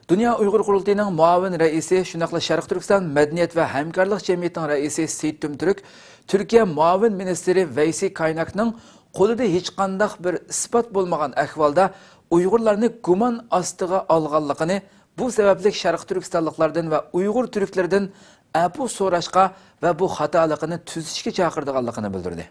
دۇنيا ئۇيغۇر قۇرۇلتىيىنىڭ مۇئاۋىن رەئىسى، شۇنداقلا شەرقىي تۈركىستان مەدەنىيەت ۋە ھەمكارلىق جەمئىيىتىنىڭ رەئىسى سېيىت تۈمتۈرك تۈركىيە مۇئاۋىن مىنىستىرى ۋەيسى كايناكنىڭ قولىدا ھېچقانداق بىر ئىسپات بولمىغان ئەھۋالدا ئۇيغۇرلارنى گۇمان ئاستىغا ئالغانلىقىنى، بۇ سەۋەبلىك شەرقىي تۈركىستانلىقلاردىن ۋە ئۇيغۇر تۈركلىرىدىن ئەپۇ سوراشقا ۋە بۇ خاتالىقىنى تۈزىتىشكە چاقىرىدىغانلىقىنى بىلدۈردى.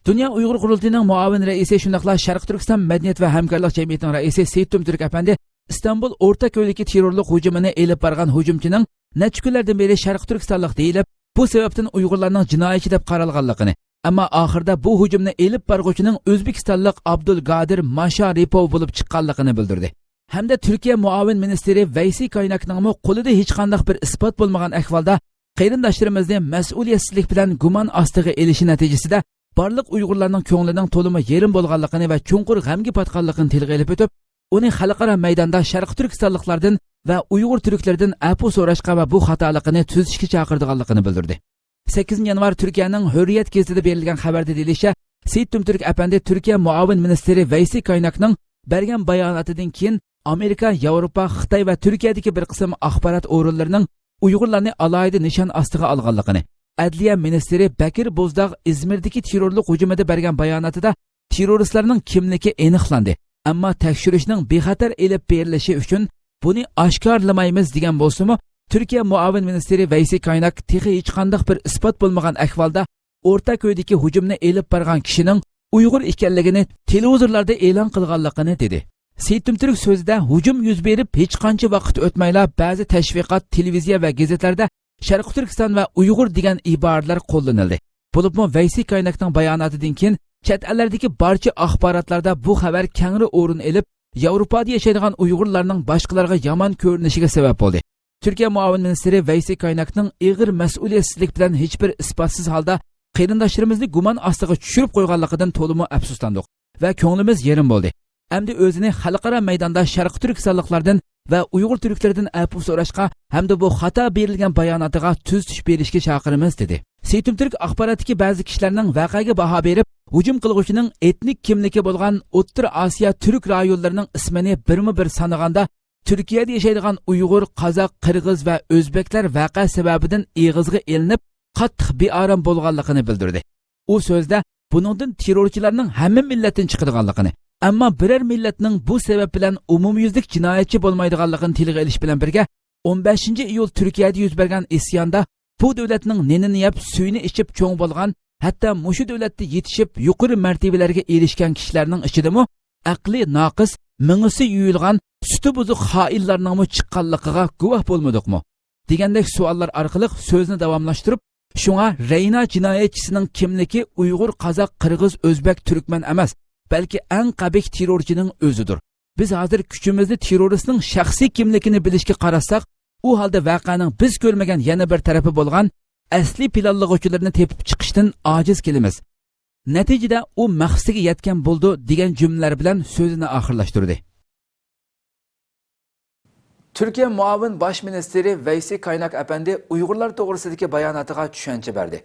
دۇنيا ئۇيغۇر قۇرۇلتىيىنىڭ مۇئاۋىن رەئىسى، شۇنداقلا شەرقىي تۈركىستان مەدەنىيەت ۋە ھەمكارلىق جەمئىيىتىنىڭ رەئىسى سېيىت تۈمتۈرك ئەپەندى ئىستانبۇل ئورتا كۆلدىكى تېررورلۇق ھۇجۇمىنى ئېلىپ بارغان ھۇجۇمچىنىڭ نەچچە كۈنلەردىن بېرى شەرقىي تۈركىستانلىق دېيىلىپ، بۇ سەۋەبتىن ئۇيغۇرلارنىڭ جىنايەتچى دەپ قارالغانلىقىنى، ئەمما ئاخىرىدا بۇ ھۇجۇمنى ئېلىپ بارغۇچىنىڭ ئۆزبېكىستانلىق ئابدۇلگادىر ماشارىپوۋ بولۇپ چىققانلىقىنى بىلدۈردى. ھەمدە تۈركىيە مۇئاۋىن مىنىستىرى ۋەيسى كايناكنىڭمۇ قولىدا ھېچقانداق بىر ئىسپات بولمىغان ئەھۋالدا قېرىنداشلىرىمىزنى مەسئۇلىيەتسىزلىك بىلەن گۇمان ئاستىغا ئېلىشى نەتىجىسىدە بارلىق ئۇيغۇرلارنىڭ كۆڭلىنىڭ تولىمۇ يېرىم بولغانلىقىنى ۋە چوڭقۇر غەمگە پاتقانلىقىنى تىلغا ئېلىپ ئۆتۈپ، ئۇنى خەلقئارا مەيداندا شەرقىي تۈركىستانلىقلاردىن ۋە ئۇيغۇر تۈركلىرىدىن ئەپۇ سوراشقا ۋە بۇ خاتالىقىنى تۈزىتىشكە چاقىرىدىغانلىقىنى بىلدۈردى. سەككىزىنچى يانۋار تۈركىيەنىڭ ھۆررىيەت گېزىتىدە بېرىلگەن خەۋەردە دېيىلىشىچە، سېيىت تۈمتۈرك ئەپەندى تۈركىيە مۇئاۋىن مىنىستىرى ۋەيسى كايناكنىڭ بەرگەن باياناتىدىن كېيىن، ئامېرىكا، ياۋروپا، خىتاي ۋە تۈركىيەدىكى بىر قىسىم ئاخبارات ئورۇنلىرىنىڭ ئۇيغۇرلارنى ئالاھىدە نىشان ئاستىغا ئالغانلىقىنى، ئەدلىيە مىنىستىرى بەكىر بوزداغ ئىزمىردىكى تېررورلۇق ھۇجۇمىدا بەرگەن باياناتىدا، تېررورىستلارنىڭ كىملىكى ئېنىقلاندى، ئەمما تەكشۈرۈشنىڭ بىخەتەر ئېلىپ بېرىلىشى ئۈچۈن بۇنى ئاشكارىلىمايمىز، دېگەن بولسىمۇ، تۈركىيە مۇئاۋىن مىنىستىرى ۋەيسى كايناك تېخى ھېچقانداق بىر ئىسپات بولمىغان ئەھۋالدا ئورتا كۆيدىكى ھۇجۇمنى ئېلىپ بارغان كىشىنىڭ ئۇيغۇر ئىكەنلىكىنى تېلېۋىزورلاردا ئېلان قىلغانلىقىنى دېدى. سېيىت تۈمتۈرك سۆزىدە، ھۇجۇم يۈز بېرىپ ھېچقانچە ۋاقىت ئۆتمەيلا بەزى تەشۋىقات، تېلېۋىزىيە ۋە گېزىتلەردە شەرقىي تۈركىستان ۋە ئۇيغۇر دېگەن ئىبارىلەر قوللىنىلدى. بولۇپمۇ ۋەيسى كايناكنىڭ باياناتىدىن كېيىن چەت ئەللەردىكى بارچە ئاخباراتلاردا بۇ خەۋەر كەڭرى ئورۇن ئېلىپ، ياۋروپادا ياشايدىغان ئۇيغۇرلارنىڭ باشقىلارغا يامان كۆرۈنۈشىگە سەۋەب بولدى. تۈركىيە مۇئاۋىن مىنىستىرى ۋەيسى كايناكنىڭ ئېغىر مەسئۇلىيەتسىزلىك بىلەن ھېچبىر ئىسپاتسىز ھالدا قېرىنداشلىرىمىزنى گۇمان ئاستىغا چۈشۈرۈپ قويغانلىقىدىن تولىمۇ ئەپسۇسلاندۇق ۋە كۆڭلىمىز يېرىم بولدى. ئەمدى ئۆزىنى خەلقئارا مەيداندا شەرقىي تۈركىستانلىقلاردىن ۋە ئۇيغۇر تۈركلىرىدىن ئەپۇ سوراشقا ھەمدە بۇ خاتا بېرىلگەن باياناتىغا تۈزىتىش بېرىشكە چاقىرىمىز، دېدى. سېيىت تۈمتۈرك ئاخباراتتىكى بەزى كىشىلەرنىڭ ۋەقەگە باھا بېرىپ، ھۇجۇم قىلغۇچىنىڭ ئېتنىك كىملىكى بولغان ئوتتۇرا ئاسىيا تۈرك رايونلىرىنىڭ ئىسمىنى بىرمۇ بىر سانىغاندا، تۈركىيەدە ياشايدىغان ئۇيغۇر، قازاق، قىرغىز ۋە ئۆزبەكلەر ۋەقە سەۋەبىدىن ئېغىزغا ئېلىنىپ، قاتتىق بىئارام بولغانلىقىنى بىلدۈردى. ئۇ سۆزىدە، بۇنىڭدىن تېررورچىلارنىڭ ھەممە مىللەتتىن چىقىدىغانلىقىنى، ئەمما بىرەر مىللەتنىڭ بۇ سەۋەب بىلەن ئومۇميۈزلۈك جىنايەتچى بولمايدىغانلىقىنى تىلغا ئېلىش بىلەن بىرگە، ئون بەشىنچى ئىيۇل تۈركىيەدە يۈز بەرگەن ئىسياندا بۇ دۆلەتنىڭ نېنىنى يەپ، سۈيىنى ئىچىپ چوڭ بولغان، ھەتتا مۇشۇ دۆلەتتە يېتىشىپ، يۇقىرى مەرتىۋىلەرگە ئېرىشكەن كىشىلەرنىڭ ئىچىدىمۇ ئەقلى ناقىس، مېڭىسى يۇيۇلغان، سۈتى بۇزۇق خائىنلارنىڭمۇ چىققانلىقىغا گۇۋاھ بولمىدۇقمۇ؟ دېگەندەك سوئاللار ئارقىلىق سۆزىنى داۋاملاشتۇرۇپ، شۇڭا رەينا جىنايەتچىسىنىڭ كىملىكى ئۇيغۇر، قازاق، قىرغىز، ئۆزبەك، تۈركمەن ئەمەس، بەلكى ئەڭ قەبىھ تېررورچىنىڭ ئۆزىدۇر. بىز ھازىر كۈچىمىزنى تېررورىستنىڭ شەخسىي كىملىكىنى بىلىشكە قاراتساق، ئۇ ھالدا ۋەقەنىڭ بىز كۆرمىگەن يەنە بىر تەرىپى بولغان ئەسلىي پىلانلىغۇچىلىرىنى تېپىپ چىقىشتىن ئاجىز كېلىمىز. نەتىجىدە ئۇ مەقسىتىگە يەتكەن بولىدۇ، دېگەن جۈملىلەر بىلەن سۆزىنى ئاخىرلاشتۇردى. تۈركىيە مۇئاۋىن باش مىنىستىرى ۋەيسى كايناك ئەپەندى ئۇيغۇرلار توغرىسىدىكى باياناتىغا چۈشەنچە بەردى.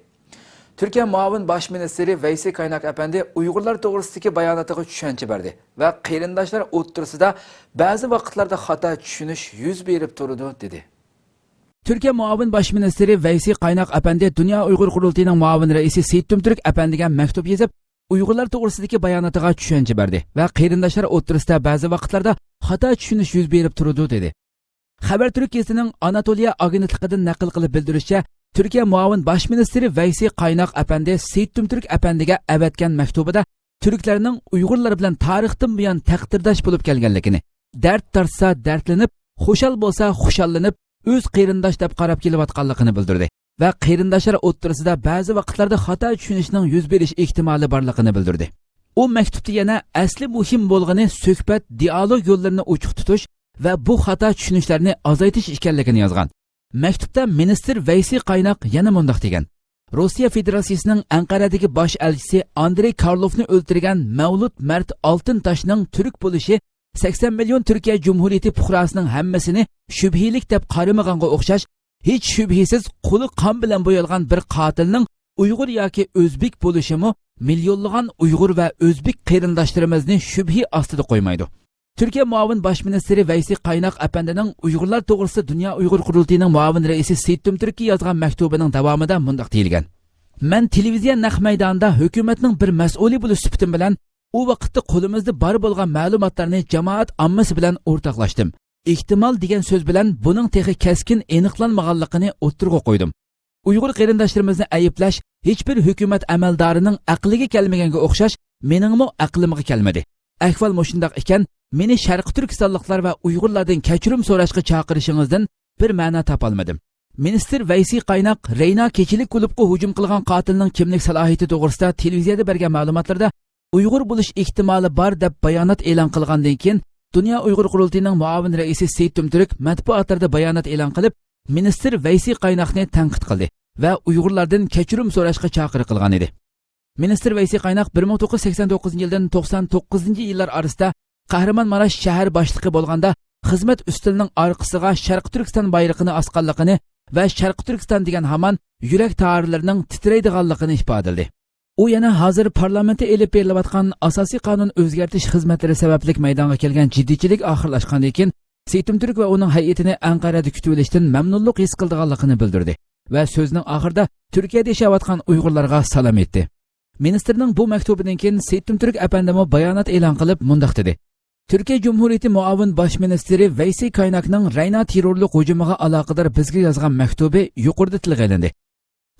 تۈركىيە مۇئاۋىن باش مىنىستىرى ۋەيسى كايناك ئەپەندى ئۇيغۇرلار توغرىسىدىكى باياناتىغا چۈشەنچە بەردى ۋە قېرىنداشلار ئوتتۇرىسىدا بەزى ۋاقىتلاردا خاتا چۈشىنىش يۈز بېرىپ تۇرىدۇ، دېدى. تۈركىيە مۇئاۋىن باش مىنىستىرى ۋەيسى قايناق ئەپەندى دۇنيا ئۇيغۇر قۇرۇلتىيىنىڭ مۇئاۋىن رەئىسى سېيىت تۈمتۈرك ئەپەندىگە مەكتۇپ يېزىپ، ئۇيغۇرلار توغرىسىدىكى باياناتىغا چۈشەنچە بەردى ۋە قېرىنداشلار ئوتتۇرىسىدا بەزى ۋاقىتلاردا خاتا چۈشىنىش يۈز بېرىپ تۇرىدۇ، دېدى. خەبەر تۈرك گېزىتىنىڭ ئاناتولىيە ئاگېنتلىقىدىن نەقىل قىلىپ بىلدۈرۈشىچە، تۈركىيە مۇئاۋىن باش مىنىستىرى ۋەيسى قايناق ئەپەندى سېيىت تۈمتۈرك ئەپەندىگە ئەۋەتكەن مەكتۇبىدا تۈركلەرنىڭ ئۇيغۇرلار بىلەن تارىختىن بۇيان تەقدىرداش بولۇپ كەلگەنلىكىنى، دەرد تارتسا دەردلىنىپ، خۇشال بولسا خۇشاللىنىپ، ئۆز قېرىنداش دەپ قاراپ كېلىۋاتقانلىقىنى بىلدۈردى ۋە قېرىنداشلار ئوتتۇرىسىدا بەزى ۋاقىتلاردا خاتا چۈشىنىشنىڭ يۈز بېرىش ئېھتىمالى بارلىقىنى بىلدۈردى. ئۇ مەكتۇپتا يەنە ئەسلى مۇھىم بولغىنى سۆھبەت، دىئالوگ يوللىرىنى ئوچۇق تۇتۇش ۋە بۇ خاتا چۈشىنىشلەرنى ئازايتىش ئىكەنلىكىنى يازغان. مەكتۇپتا مىنىستىر ۋەيسى قايناق يەنە مۇنداق دېگەن: روسىيە فېدېراتسىيىسىنىڭ ئەنقەرەدىكى باش ئەلچىسى ئاندرېي كارلوفنى ئۆلتۈرگەن مەۋلۇت مەرت ئالتۇن تاشنىڭ تۈرك بولۇشى سەكسەن مىليون تۈركىيە جۇمھۇرىيىتى پۇقراسىنىڭ ھەممىسىنى شۈبھىلىك دەپ قارىمىغانغا ئوخشاش، ھېچ شۈبھىسىز قولى قان بىلەن بويالغان بىر قاتىلنىڭ ئۇيغۇر ياكى ئۆزبېك بولۇشىمۇ مىليونلىغان ئۇيغۇر ۋە ئۆزبېك قېرىنداشلىرىمىزنى شۈبھە ئاستىدا قويمايدۇ. تۈركىيە مۇئاۋىن باش مىنىستىرى ۋەيسى قايناق ئەپەندىنىڭ ئۇيغۇرلار توغرىسىدا دۇنيا ئۇيغۇر قۇرۇلتىيىنىڭ مۇئاۋىن رەئىسى سېيىت تۈمتۈرككە يازغان مەكتۇبىنىڭ داۋامىدا مۇنداق دېيىلگەن: مەن تېلېۋىزىيە نەق مەيدانىدا ھۆكۈمەتنىڭ بىر مەسئۇلى بولۇش سۈپىتىم بىلەن ئۇ ۋاقىتتا قولىمىزدا بار بولغان مەلۇماتلارنى جامائەت ئاممىسى بىلەن ئورتاقلاشتىم. ئېھتىمال دېگەن سۆز بىلەن بۇنىڭ تېخى كەسكىن ئېنىقلانمىغانلىقىنى ئوتتۇرىغا قويدۇم. ئۇيغۇر قېرىنداشلىرىمىزنى ئەيىبلەش ھېچبىر ھۆكۈمەت ئەمەلدارىنىڭ ئەقلىگە كەلمىگەنگە ئوخشاش، مېنىڭمۇ ئەقلىمغا كەلمىدى. ئەھۋال مۇشۇنداق ئىكەن، مېنى شەرقىي تۈركىستانلىقلار ۋە ئۇيغۇرلاردىن كەچۈرۈم سوراشقا چاقىرىشىڭىزدىن بىر مەنا تاپالمىدىم. مىنىستىر ۋەيسى قايناق رەينا كېچىلىك كۇلۇبقا ھۇجۇم قىلغان قاتىلنىڭ كىملىك سالاھىيىتى توغرىسىدا تېلېۋىزىيەدە بەرگەن مەلۇماتلىرىدا ئۇيغۇر بولۇش ئېھتىمالى بار دەپ بايانات ئېلان قىلغاندىن كېيىن، دۇنيا ئۇيغۇر قۇرۇلتىيىنىڭ مۇئاۋىن رەئىسى سېيىت تۈمتۈرك مەتبۇئاتلاردا بايانات ئېلان قىلىپ، مىنىستىر ۋەيسى قايناقنى تەنقىد قىلدى ۋە ئۇيغۇرلاردىن كەچۈرۈم سوراشقا چاقىرىق قىلغان ئىدى. مىنىستىر ۋەيسى قايناق بىر مىڭ توققۇز يۈز سەكسەن توققۇزىنچى يىلدىن توقسان توققۇزىنچى يىللار ئارىسىدا قەھرىمانماراش شەھەر باشلىقى بولغاندا خىزمەت ئۈستىلىنىڭ ئارقىسىغا شەرقىي تۈركىستان بايرىقىنى ئاسقانلىقىنى ۋە شەرقىي تۈركىستان دېگەن ھامان يۈرەك تارلىرىنىڭ تىترەيدىغانلىقىنى ئىپادىلىدى. ئۇ يەنە ھازىر پارلامېنتتا ئېلىپ بېرىلىۋاتقان ئاساسىي قانۇن ئۆزگەرتىش خىزمەتلىرى سەۋەبلىك مەيدانغا كەلگەن جىددىيچىلىك ئاخىرلاشقاندىن كېيىن، سېيىت تۈمتۈرك ۋە ئۇنىڭ ھەيئىتىنى ئەنقەرەدە كۈتۈۋېلىشتىن مەمنۇنلۇق ھېس قىلىدىغانلىقىنى بىلدۈردى ۋە سۆزىنىڭ ئاخىرىدا تۈركىيەدە ياشاۋاتقان ئۇيغۇرلارغا سالام ئېيتتى. مىنىستىرنىڭ بۇ مەكتۇبىدىن كېيىن سېيىت تۈمتۈرك ئەپەندىمۇ بايانات ئېلان قىلىپ مۇنداق دېدى: تۈركىيە جۇمھۇرىيىتى مۇئاۋىن باش مىنىستىرى ۋەيسى كايناكنىڭ رەينا تېررورلۇق ھۇجۇمىغا ئالاقىدار بىزگە يازغان مەكتۇبى يۇقىرىدا تىلغا ئېلىندى.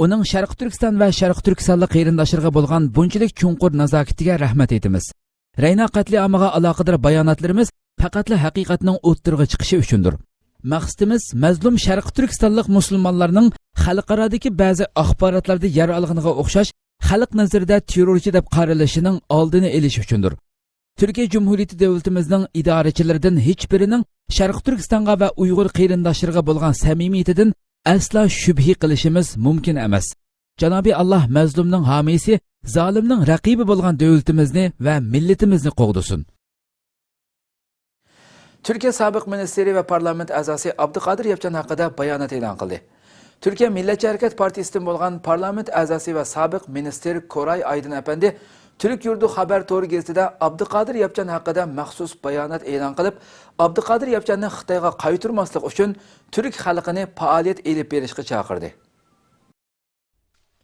ئۇنىڭ شەرقىي تۈركىستان ۋە شەرقىي تۈركىستانلىق قېرىنداشلىرىغا بولغان بۇنچىلىك چوڭقۇر نازاكىتىگە رەھمەت ئېيتىمىز. رەينا قەتلىئامىغا ئالاقىدار باياناتلىرىمىز پەقەتلا ھەقىقەتنىڭ ئوتتۇرىغا چىقىشى ئۈچۈندۇر. مەقسىتىمىز مەزلۇم شەرقىي تۈركىستانلىق مۇسۇلمانلارنىڭ خەلقئارادىكى بەزى ئاخباراتلاردا يەر ئالغىنىغا ئوخشاش خەلق نەزىرىدە تېررورچى دەپ قارىلىشىنىڭ ئالدىنى ئېلىش ئۈچۈندۇر. تۈركىيە جۇمھۇرىيىتى دۆلىتىمىزنىڭ ئىدارىچىلىرىدىن ھېچبىرىنىڭ شەرقىي تۈركىستانغا ۋە ئۇيغۇر قېرىنداشلىرىغا بولغان سەمىمىيىتىدىن ئەسلا شۈبھە قىلىشىمىز مۇمكىن ئەمەس. جانابى ئاللا مەزلۇمنىڭ ھامىيسى، زالىمنىڭ رەقىبى بولغان دۆلىتىمىزنى ۋە مىللىتىمىزنى قوغدىسۇن. تۈركىيە سابىق مىنىستىرى ۋە پارلامېنت ئەزاسى ئابدۇقادىر ياپچان ھەققىدە بايانات ئېلان قىلدى. تۈركىيە مىللەتچى ھەرىكەت پارتىيىسىدىن بولغان پارلامېنت ئەزاسى ۋە سابىق مىنىستىر كوراي ئايدىن ئەپەندى تۈرك يۇرتى خەبەر تورى گېزىتىدە ئابدۇقادىر ياپچان ھەققىدە مەخسۇس بايانات ئېلان قىلىپ، ئابدۇقادىر ياپچاننى خىتايغا قايتۇرماسلىق ئۈچۈن تۈرك خەلقىنى پائالىيەت ئېلىپ بېرىشقا چاقىردى.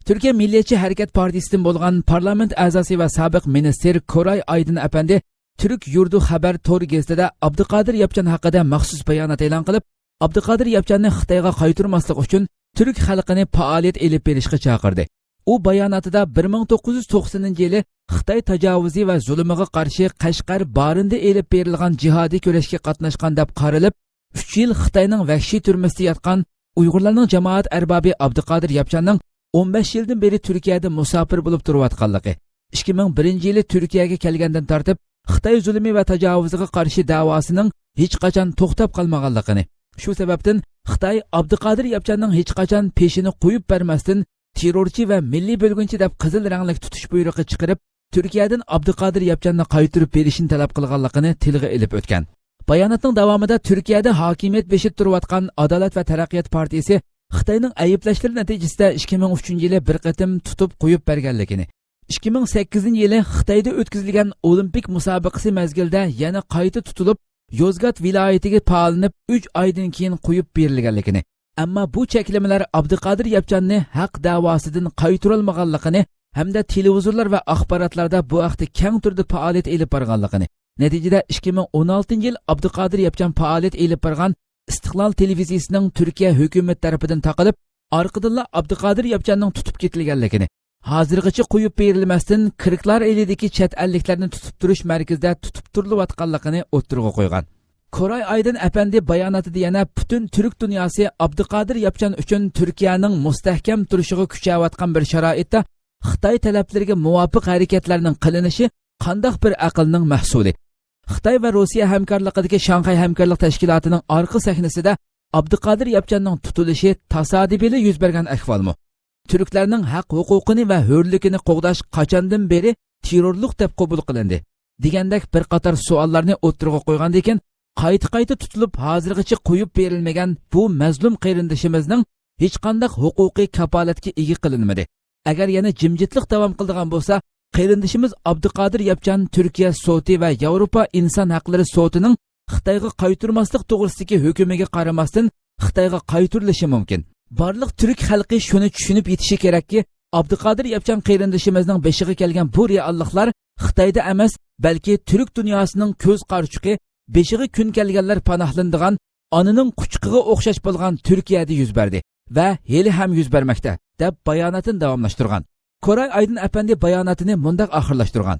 تۈركىيە مىللىيەتچى ھەرىكەت پارتىيىسىدىن بولغان پارلامېنت ئەزاسى ۋە سابىق مىنىستىر كوراي ئايدىن ئەپەندى تۈرك يۇرتى خەبەر تور گېزىتىدە ئابدۇقادىر ياپچان ھەققىدە مەخسۇس بايانات ئېلان قىلىپ، ئابدۇقادىر ياپچاننى خىتايغا قايتۇرماسلىق ئۈچۈن تۈرك خەلقىنى پائالىيەت ئېلىپ بېرىشقا چاقىردى. ئۇ باياناتىدا بىر مىڭ توققۇز يۈز توقسىنىنچى يىلى خىتاي تاجاۋۇزى ۋە زۇلۇمىغا قارشى قەشقەر بارىندا ئېلىپ بېرىلغان جىھادىي كۈرەشكە قاتناشقان دەپ قارىلىپ، ئۈچ يىل خىتاينىڭ ۋەھشىي تۈرمىسىدە ياتقان ئۇيغۇرلارنىڭ جامائەت ئەربابى ئابدۇقادىر ياپچاننىڭ ئون بەش يىلدىن بېرى تۈركىيەدە مۇساپىر بولۇپ تۇرۇۋاتقانلىقى، ئىككى مىڭ بىرىنچى يىلى تۈركىيەگە كەلگەندىن تارتىپ خىتاي زۇلۇمى ۋە تاجاۋۇزىغا قارشى دەۋاسىنىڭ ھېچقاچان توختاپ قالمىغانلىقىنى، شۇ سەۋەبتىن خىتاي ئابدۇقادىر ياپچاننىڭ ھېچقاچان پېشىنى قويۇپ بەرمەستىن، تېررورچى ۋە مىللىي بۆلگۈنچى دەپ قىزىل رەڭلىك تۇتۇش بۇيرۇقى چىقىرىپ، تۈركىيەدىن ئابدۇقادىر ياپچاننى قايتۇرۇپ بېرىشنى تەلەپ قىلغانلىقىنى تىلغا ئېلىپ ئۆتكەن. باياناتنىڭ داۋامىدا تۈركىيەدە ھاكىمىيەت بېشىدا تۇرۇۋاتقان ئادالەت ۋە تەرەققىيات پارتىيىسى خىتاينىڭ ئەيىبلەشلىرى نەتىجىسىدە ئىككى مىڭ ئۈچىنچى يىلى بىر قېتىم تۇتۇپ قويۇپ بەرگەنلىكىنى، ئىككى مىڭ سەككىزىنچى يىلى خىتايدا ئۆتكۈزۈلگەن ئولىمپىك مۇسابىقىسى مەزگىلىدە يەنە قايتا تۇتۇلۇپ، يوزگات ۋىلايىتىگە پالىنىپ، ئۈچ ئايدىن كېيىن قويۇپ بېرىلگەنلىكىنى، ئەمما بۇ چەكلىمىلەر ئابدۇقادىر ياپچاننى ھەق دەۋاسىدىن قايتۇرالمىغانلىقىنى ھەمدە تېلېۋىزورلار ۋە ئاخباراتلاردا بۇ ھەقتە كەڭ تۈردە پائالىيەت ئېلىپ بارغانلىقىنى، نەتىجىدە ئىككى مىڭ ئون ئالتىنچى يىل ئابدۇقادىر ياپچان پائالىيەت ئېلىپ بارغان ئىستىقلال تېلېۋىزىيىسىنىڭ تۈركىيە ھۆكۈمىتى تەرىپىدىن تاقىلىپ، ئارقىدىنلا ئابدۇقادىر ياپچاننىڭ تۇتۇپ كېتىلگەنلىكىنى، ھازىرغىچە قويۇپ بېرىلمەستىن، كىركلار ئېلىدىكى چەت ئەللىكلەرنى تۇتۇپ تۇرۇش مەركىزىدە تۇتۇپ تۇرۇلۇۋاتقانلىقىنى ئوتتۇرىغا قويغان. كوراي ئايدىن ئەپەندى باياناتىدا يەنە پۈتۈن تۈرك دۇنياسى ئابدۇقادىر ياپچان ئۈچۈن تۈركىيەنىڭ مۇستەھكەم تۇرۇشىغا كۈچەۋاتقان بىر شارائىتتا خىتاي تەلەپلىرىگە مۇۋاپىق ھەرىكەتلەرنىڭ قىلىنىشى قانداق بىر ئەقىلنىڭ مەھسۇلى؟ خىتاي ۋە روسىيە ھەمكارلىقىدىكى شاڭخەي ھەمكارلىق تەشكىلاتىنىڭ ئارقا سەھنىسىدە ئابدۇقادىر ياپچاننىڭ تۇتۇلۇشى تاسادىپىيلا يۈز بەرگەن ئەھۋالمۇ؟ تۈركلەرنىڭ ھەق ھوقۇقىنى ۋە ھۆرلۈكىنى قوغداش قاچاندىن بېرى تېررورلۇق دەپ قوبۇل قىلىندى؟ دېگەندەك بىر قاتار سوئاللارنى ئوتتۇرىغا قويغاندىن كېيىن، قايتا-قايتا تۇتۇلۇپ، ھازىرغىچە قويۇپ بېرىلمىگەن بۇ مەزلۇم قېرىندىشىمىزنىڭ ھېچقانداق ھوقۇقىي كاپالەتكە ئىگە قىلىنمىدى. ئەگەر يەنە جىمجىتلىق داۋام قىلىدىغان بولسا، قېرىندىشىمىز ئابدۇقادىر ياپچان تۈركىيە سوتى ۋە ياۋروپا ئىنسان ھەقلىرى سوتىنىڭ خىتايغا قايتۇرماسلىق توغرىسىدىكى ھۆكۈمىگە قارىماستىن، خىتايغا قايتۇرۇلۇشى مۇمكىن. بارلىق تۈرك خەلقى شۇنى چۈشىنىپ يېتىشى كېرەككى، ئابدۇقادىر ياپچان قېرىندىشىمىزنىڭ بېشىغا كەلگەن بۇ رېئاللىقلار خىتايدا ئەمەس، بەلكى تۈرك دۇنياسىنىڭ كۆز قارىچۇقى، بېشىغا كۈن كەلگەنلەر پاناھلىنىدىغان ئانىنىڭ قۇچىقىغا ئوخشاش بولغان تۈركىيەدە يۈز بەردى ۋە ھېلىھەم يۈز بەرمەكتە، دەپ باياناتىنى داۋاملاشتۇرغان. كوراي ئايدىن ئەپەندى باياناتىنى مۇنداق ئاخىرلاشتۇرغان: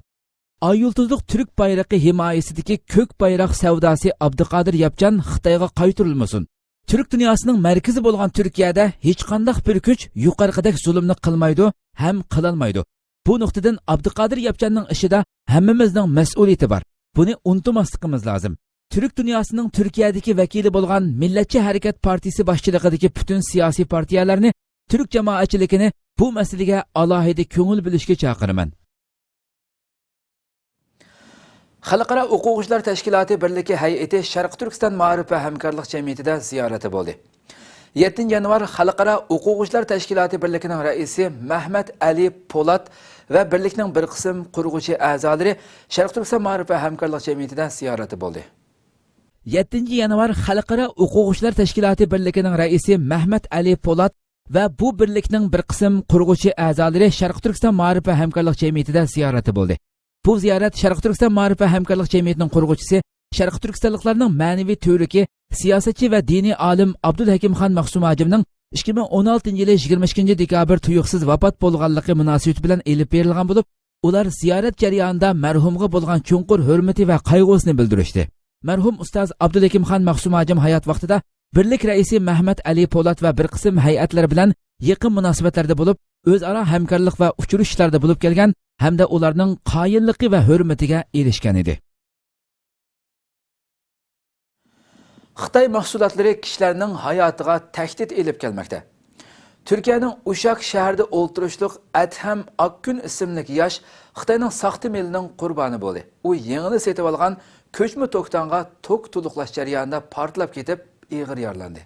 ئاي يۇلتۇزلۇق تۈرك بايرىقى ھىمايىسىدىكى كۆك بايراق سەۋداسى ئابدۇقادىر ياپچان خىتايغا قايتۇرۇلمىسۇن. تۈرك دۇنياسىنىڭ مەركىزى بولغان تۈركىيەدە ھېچقانداق بىر كۈچ يۇقىرىقىدەك زۇلۇمنى قىلمايدۇ ھەم قىلالمايدۇ. بۇ نۇقتىدىن ئابدۇقادىر ياپچاننىڭ ئىشىدا ھەممىمىزنىڭ مەسئۇلىيىتى بار. بۇنى ئۇنتۇماسلىقىمىز لازىم. تۈرك دۇنياسىنىڭ تۈركىيەدىكى ۋەكىلى بولغان مىللەتچى ھەرىكەت پارتىيىسى باشچىلىقىدىكى پۈتۈن سىياسىي پارتىيەلەرنى، تۈرك جامائەتچىلىكىنى بۇ مەسىلىگە ئالاھىدە كۆڭۈل بۆلۈشكە چاقىرىمەن. خەلقئارا ئوقۇغۇچىلار تەشكىلاتى بىرلىكى ھەيئىتى شەرقىي تۈركىستان مائارىپ ۋە ھەمكارلىق جەمئىيىتىدە زىيارەتتە بولدى. يەتتىنچى يانۋار خەلقئارا ئوقۇغۇچىلار تەشكىلاتى بىرلىكىنىڭ رەئىسى مەھمەت ئەلى پولات ۋە بىرلىكنىڭ بىر قىسىم قۇرغۇچى ئەزالىرى شەرقىي تۈركىستان مائارىپ ۋە ھەمكارلىق جەمئىيىتىدە زىيارەتتە بولدى. يەتتىنچى يانۋار خەلقئارا ئوقۇغۇچىلار تەشكىلاتى بىرلىكىنىڭ رەئىسى مەھمەت ئەلى پولات ۋە بۇ بىرلىكنىڭ بىر قىسىم قۇرغۇچى ئەزالىرى شەرقىي تۈركىستان مائارىپ ۋە ھەمكارلىق جەمئىيىتىدە زىيارەتتە بولدى. بۇ زىيارەت شەرقىي تۈركىستان مائارىپ ۋە ھەمكارلىق جەمئىيىتىنىڭ قۇرغۇچىسى، شەرقىي تۈركىستانلىقلارنىڭ مەنىۋى تۈۋرۈكى، سىياسەتچى ۋە دىنىي ئالىم ئابدۇلھەكىمخان مەخسۇم ھاجىمنىڭ ئىككى مىڭ ئون ئالتىنچى يىلى يىگىرمە ئىككىنچى دېكابىر تۇيۇقسىز ۋاپات بولغانلىقى مۇناسىۋىتى بىلەن ئېلىپ بېرىلغان بولۇپ، ئۇلار زىيارەت جەريانىدا مەرھۇمغا بولغان چوڭقۇر ھۆرمىتى ۋە قايغۇسىنى بىلدۈرۈشتى. مەرھۇم ئۇستاز ئابدۇلھەكىمخان مەخسۇم ھاجىم ھايات ۋاقتىدا بىرلىك رەئىسى مەھمەت ئەلى پولات ۋە بىر قىسىم ھەيئەتلەر بىلەن يېقىن مۇناسىۋەتلەردە بولۇپ، ئۆزئارا ھەمكارلىق ۋە ئۇچرىشىشلاردا بولۇپ كەلگەن ھەمدە ئۇلارنىڭ قايىللىقى ۋە ھۆرمىتىگە ئېرىشكەن ئىدى. خىتاي مەھسۇلاتلىرى كىشىلەرنىڭ ھاياتىغا تەھدىت ئېلىپ كەلمەكتە. تۈركىيەنىڭ ئۇشاك شەھىرىدە ئولتۇرۇشلۇق ئەدھەم ئاكگۈن ئىسىملىك ياش خىتاينىڭ ساختا مېلىنىڭ قۇربانى بولدى. ئۇ يېڭىلا سېتىۋالغان كۆچمە توكتانغا توك تولۇقلاش جەريانىدا پارتلاپ كېتىپ، ئېغىر يارىلاندى.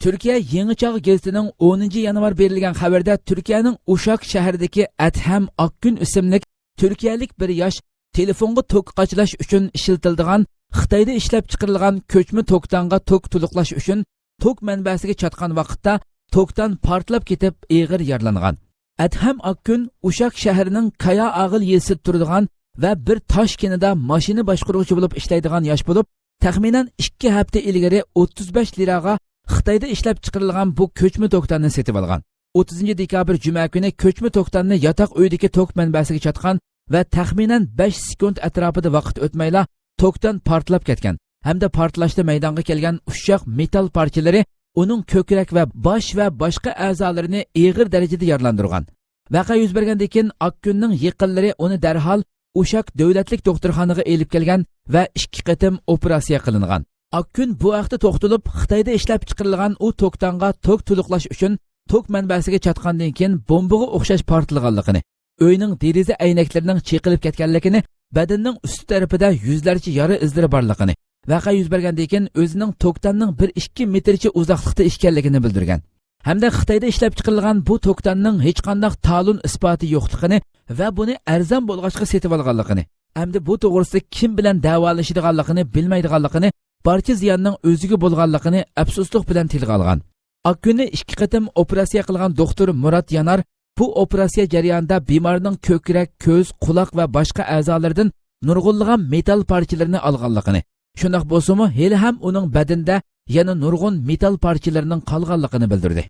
تۈركىيە يېڭى چاغ گېزىتىنىڭ ئونىنچى يانۋار بېرىلگەن خەۋىرىدە، تۈركىيەنىڭ ئۇشاك شەھىرىدىكى ئەدھەم ئاكگۈن ئىسىملىك تۈركىيەلىك بىر ياش تېلېفونغا توك قاچىلاش ئۈچۈن ئىشلىتىلىدىغان خىتايدا ئىشلەپچىقىرىلغان كۆچمە توكتانغا توك تولۇقلاش ئۈچۈن توك مەنبەسىگە چاتقان ۋاقىتتا، توكتان پارتلاپ كېتىپ، ئېغىر يارىلانغان. ئەدھەم ئاكگۈن ئۇشاك شەھىرىنىڭ كايا ئاغىل يېزىسىدا تۇرىدىغان ۋە بىر تاش كېنىدا ماشىنا باشقۇرغۇچى بولۇپ ئىشلەيدىغان ياش بولۇپ، تەخمىنەن ئىككى ھەپتە ئىلگىرى ئوتتۇز بەش لىراغا خىتايدا ئىشلەپ چىقىرىلغان بۇ كۆچمە توكتاننى سېتىۋالغان. ئوتتۇزىنچى دېكابىر جۈمە كۈنى كۆچمە توكتاننى ياتاق ئۆيدىكى توك مەنبەسىگە چاتقان ۋە تەخمىنەن بەش سېكۇنت ئەتراپىدا ۋاقىت ئۆتمەيلا توكتان پارتلاپ كەتكەن ھەمدە پارتلاشتا مەيدانغا كەلگەن ئۇششاق مېتال پارچىلىرى ئۇنىڭ كۆكرەك ۋە باش ۋە باشقا ئەزالىرىنى ئېغىر دەرىجىدە يارىلاندۇرغان. ۋەقە يۈز بەرگەندىن كېيىن ئاككۈننىڭ يېقىنلىرى ئۇنى دەرھال ئۇشاك دۆلەتلىك دوختۇرخانىغا ئېلىپ كەلگەن ۋە ئىككى قېتىم ئوپېراتسىيە قىلىنغان. ئاككۈن بۇ ھەقتە توختىلىپ، خىتايدا ئىشلەپ چىقىرىلغان ئۇ توكتانغا توك تولۇقلاش ئۈچۈن توك مەنبەسىگە چاتقاندىن كېيىن بومبىغا ئوخشاش پارتلىغانلىقىنى، ئۆينىڭ دېرىزە ئەينەكلىرىنىڭ چېقىلىپ كەتكەنلىكىنى، بەدىنىنىڭ ئۈستى تەرىپىدە يۈزلەرچە يارا ئىزلىرى بارلىقىنى، ۋەقە يۈز بەرگەندىن كېيىن ئۆزىنىڭ توكتاننىڭ بىر ئىككى مېتىرچە ئۇزاقلىقتا ئىكەنلىكىنى بىلدۈرگەن. ھەمدە خىتايدا ئىشلەپ چىقىرىلغان بۇ توكتاننىڭ ھېچقانداق تالون ئىسپاتى يوقلۇقىنى ۋە بۇنى ئەرزان بولغاچقا سېتىۋالغانلىقىنى، ئەمدى بۇ توغرىسىدا كىم بىلەن دەۋالىشىدىغانلىقىنى بىلمەيدىغانلىقىنى، بارچە زىياننىڭ ئۆزىگە بولغانلىقىنى ئەپسۇسلۇق بىلەن تىلغا ئالغان. ئاككۈننى ئىككى قېتىم ئوپېراتسىيە قىلغان دوختۇر مۇرات يانار بۇ ئوپېراتسىيە جەريانىدا بىمارنىڭ كۆكرەك، كۆز، قۇلاق ۋە باشقا ئەزالىرىدىن نۇرغۇنلىغان مېتال پارچىلىرىنى ئالغانلىقىنى، شۇنداق بولسىمۇ، ھېلىھەم ئۇنىڭ بەدىنىدە يەنە نۇرغۇن مېتال پارچىلىرىنىڭ قالغانلىقىنى بىلدۈردى.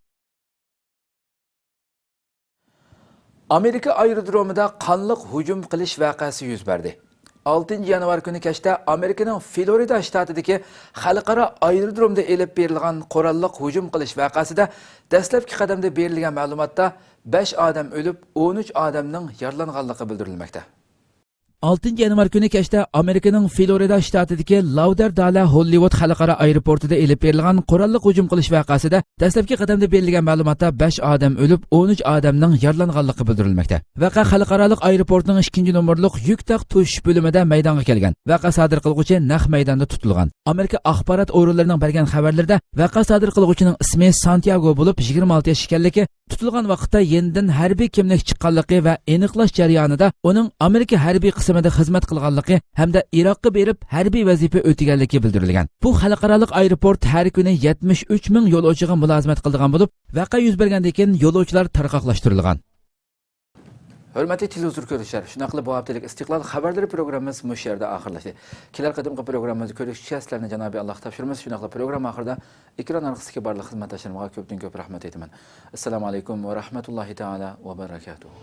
ئامېرىكا ئايرودرومىدا قانلىق ھۇجۇم قىلىش ۋەقەسى يۈز بەردى. ئالتىنچى يانۋار كۈنى كەچتە ئامېرىكىنىڭ فلورىدا شتاتىدىكى خەلقئارا ئايرودرومدا ئېلىپ بېرىلغان قوراللىق ھۇجۇم قىلىش ۋەقەسىدە دەسلەپكى قەدەمدە بېرىلگەن مەلۇماتتا بەش ئادەم ئۆلۈپ، ئون ئۈچ ئادەمنىڭ يارىلانغانلىقى بىلدۈرۈلمەكتە. ئالتىنچى يانۋار كۈنى كەچتە ئامېرىكىنىڭ فلورىدا شتاتىدىكى لاۋدېردالە ھوللىۋۇد خەلقئارا ئايروپورتىدا ئېلىپ بېرىلغان قوراللىق ھۇجۇم قىلىش ۋەقەسىدە دەسلەپكى قەدەمدە بېرىلگەن مەلۇماتتا بەش ئادەم ئۆلۈپ، ئون ئۈچ ئادەمنىڭ يارىلانغانلىقى بىلدۈرۈلمەكتە. ۋەقە خەلقئارالىق ئايروپورتنىڭ ئىككىنچى نومۇرلۇق يۈك تاق توشۇش بۆلۈمىدە مەيدانغا كەلگەن. ۋەقە سادىر قىلغۇچى نەق مەيداندا تۇتۇلغان. ئامېرىكا ئاخبارات ئورۇنلىرىنىڭ بەرگەن خەۋەرلىرىدە، ۋەقە سادىر قىلغۇچىنىڭ ئىسمى سانتياگو بولۇپ، يىگىرمە ئالتە ياش ئىكەنلىكى، تۇتۇلغان ۋاقىتتا يېنىدىن ھەربىي كىملىك چىققانلىقى ۋە ئېنىقلاش جەريانىدا ئۇنىڭ ئامېرىكا ھەربىي قىسمىدا خىزمەت قىلغانلىقى ھەمدە ئىراققا بېرىپ ھەربىي ۋەزىپە ئۆتىگەنلىكى بىلدۈرۈلگەن. بۇ خەلقئارالىق ئايروپورت ھەر كۈنى يەتمىش ئۈچ مىڭ يولۇچىغا مۇلازىمەت قىلىدىغان بولۇپ، ۋەقە يۈز بەرگەندىن كېيىن يولۇچىلار تارقاقلاشتۇرۇلغان. ھۆرمەتلىك تېلېۋىزور كۆرۈشلەر، شۇنداقلا بۇ ھەپتىلىك ئىستىقلال خەۋەرلىرى پروگراممىمىز مۇشۇ يەردە ئاخىرلاشتى. كېلەر قېتىمقى پروگراممىمىزدا كۆرۈشكىچە سىلەرنى جانابىي ئاللاغا تاپشۇرىمىز. شۇنداقلا پروگرامما ئاخىرىدا ئېكران ئارقىسىدىكى بارلىق خىزمەتداشلىرىمغا كۆپتىن كۆپ رەھمەت ئېيتىمەن. ئەسسالامۇ ئەلەيكۇم ۋە رەھمەتۇللاھى تائالا ۋە بەرەكاتۇھۇ.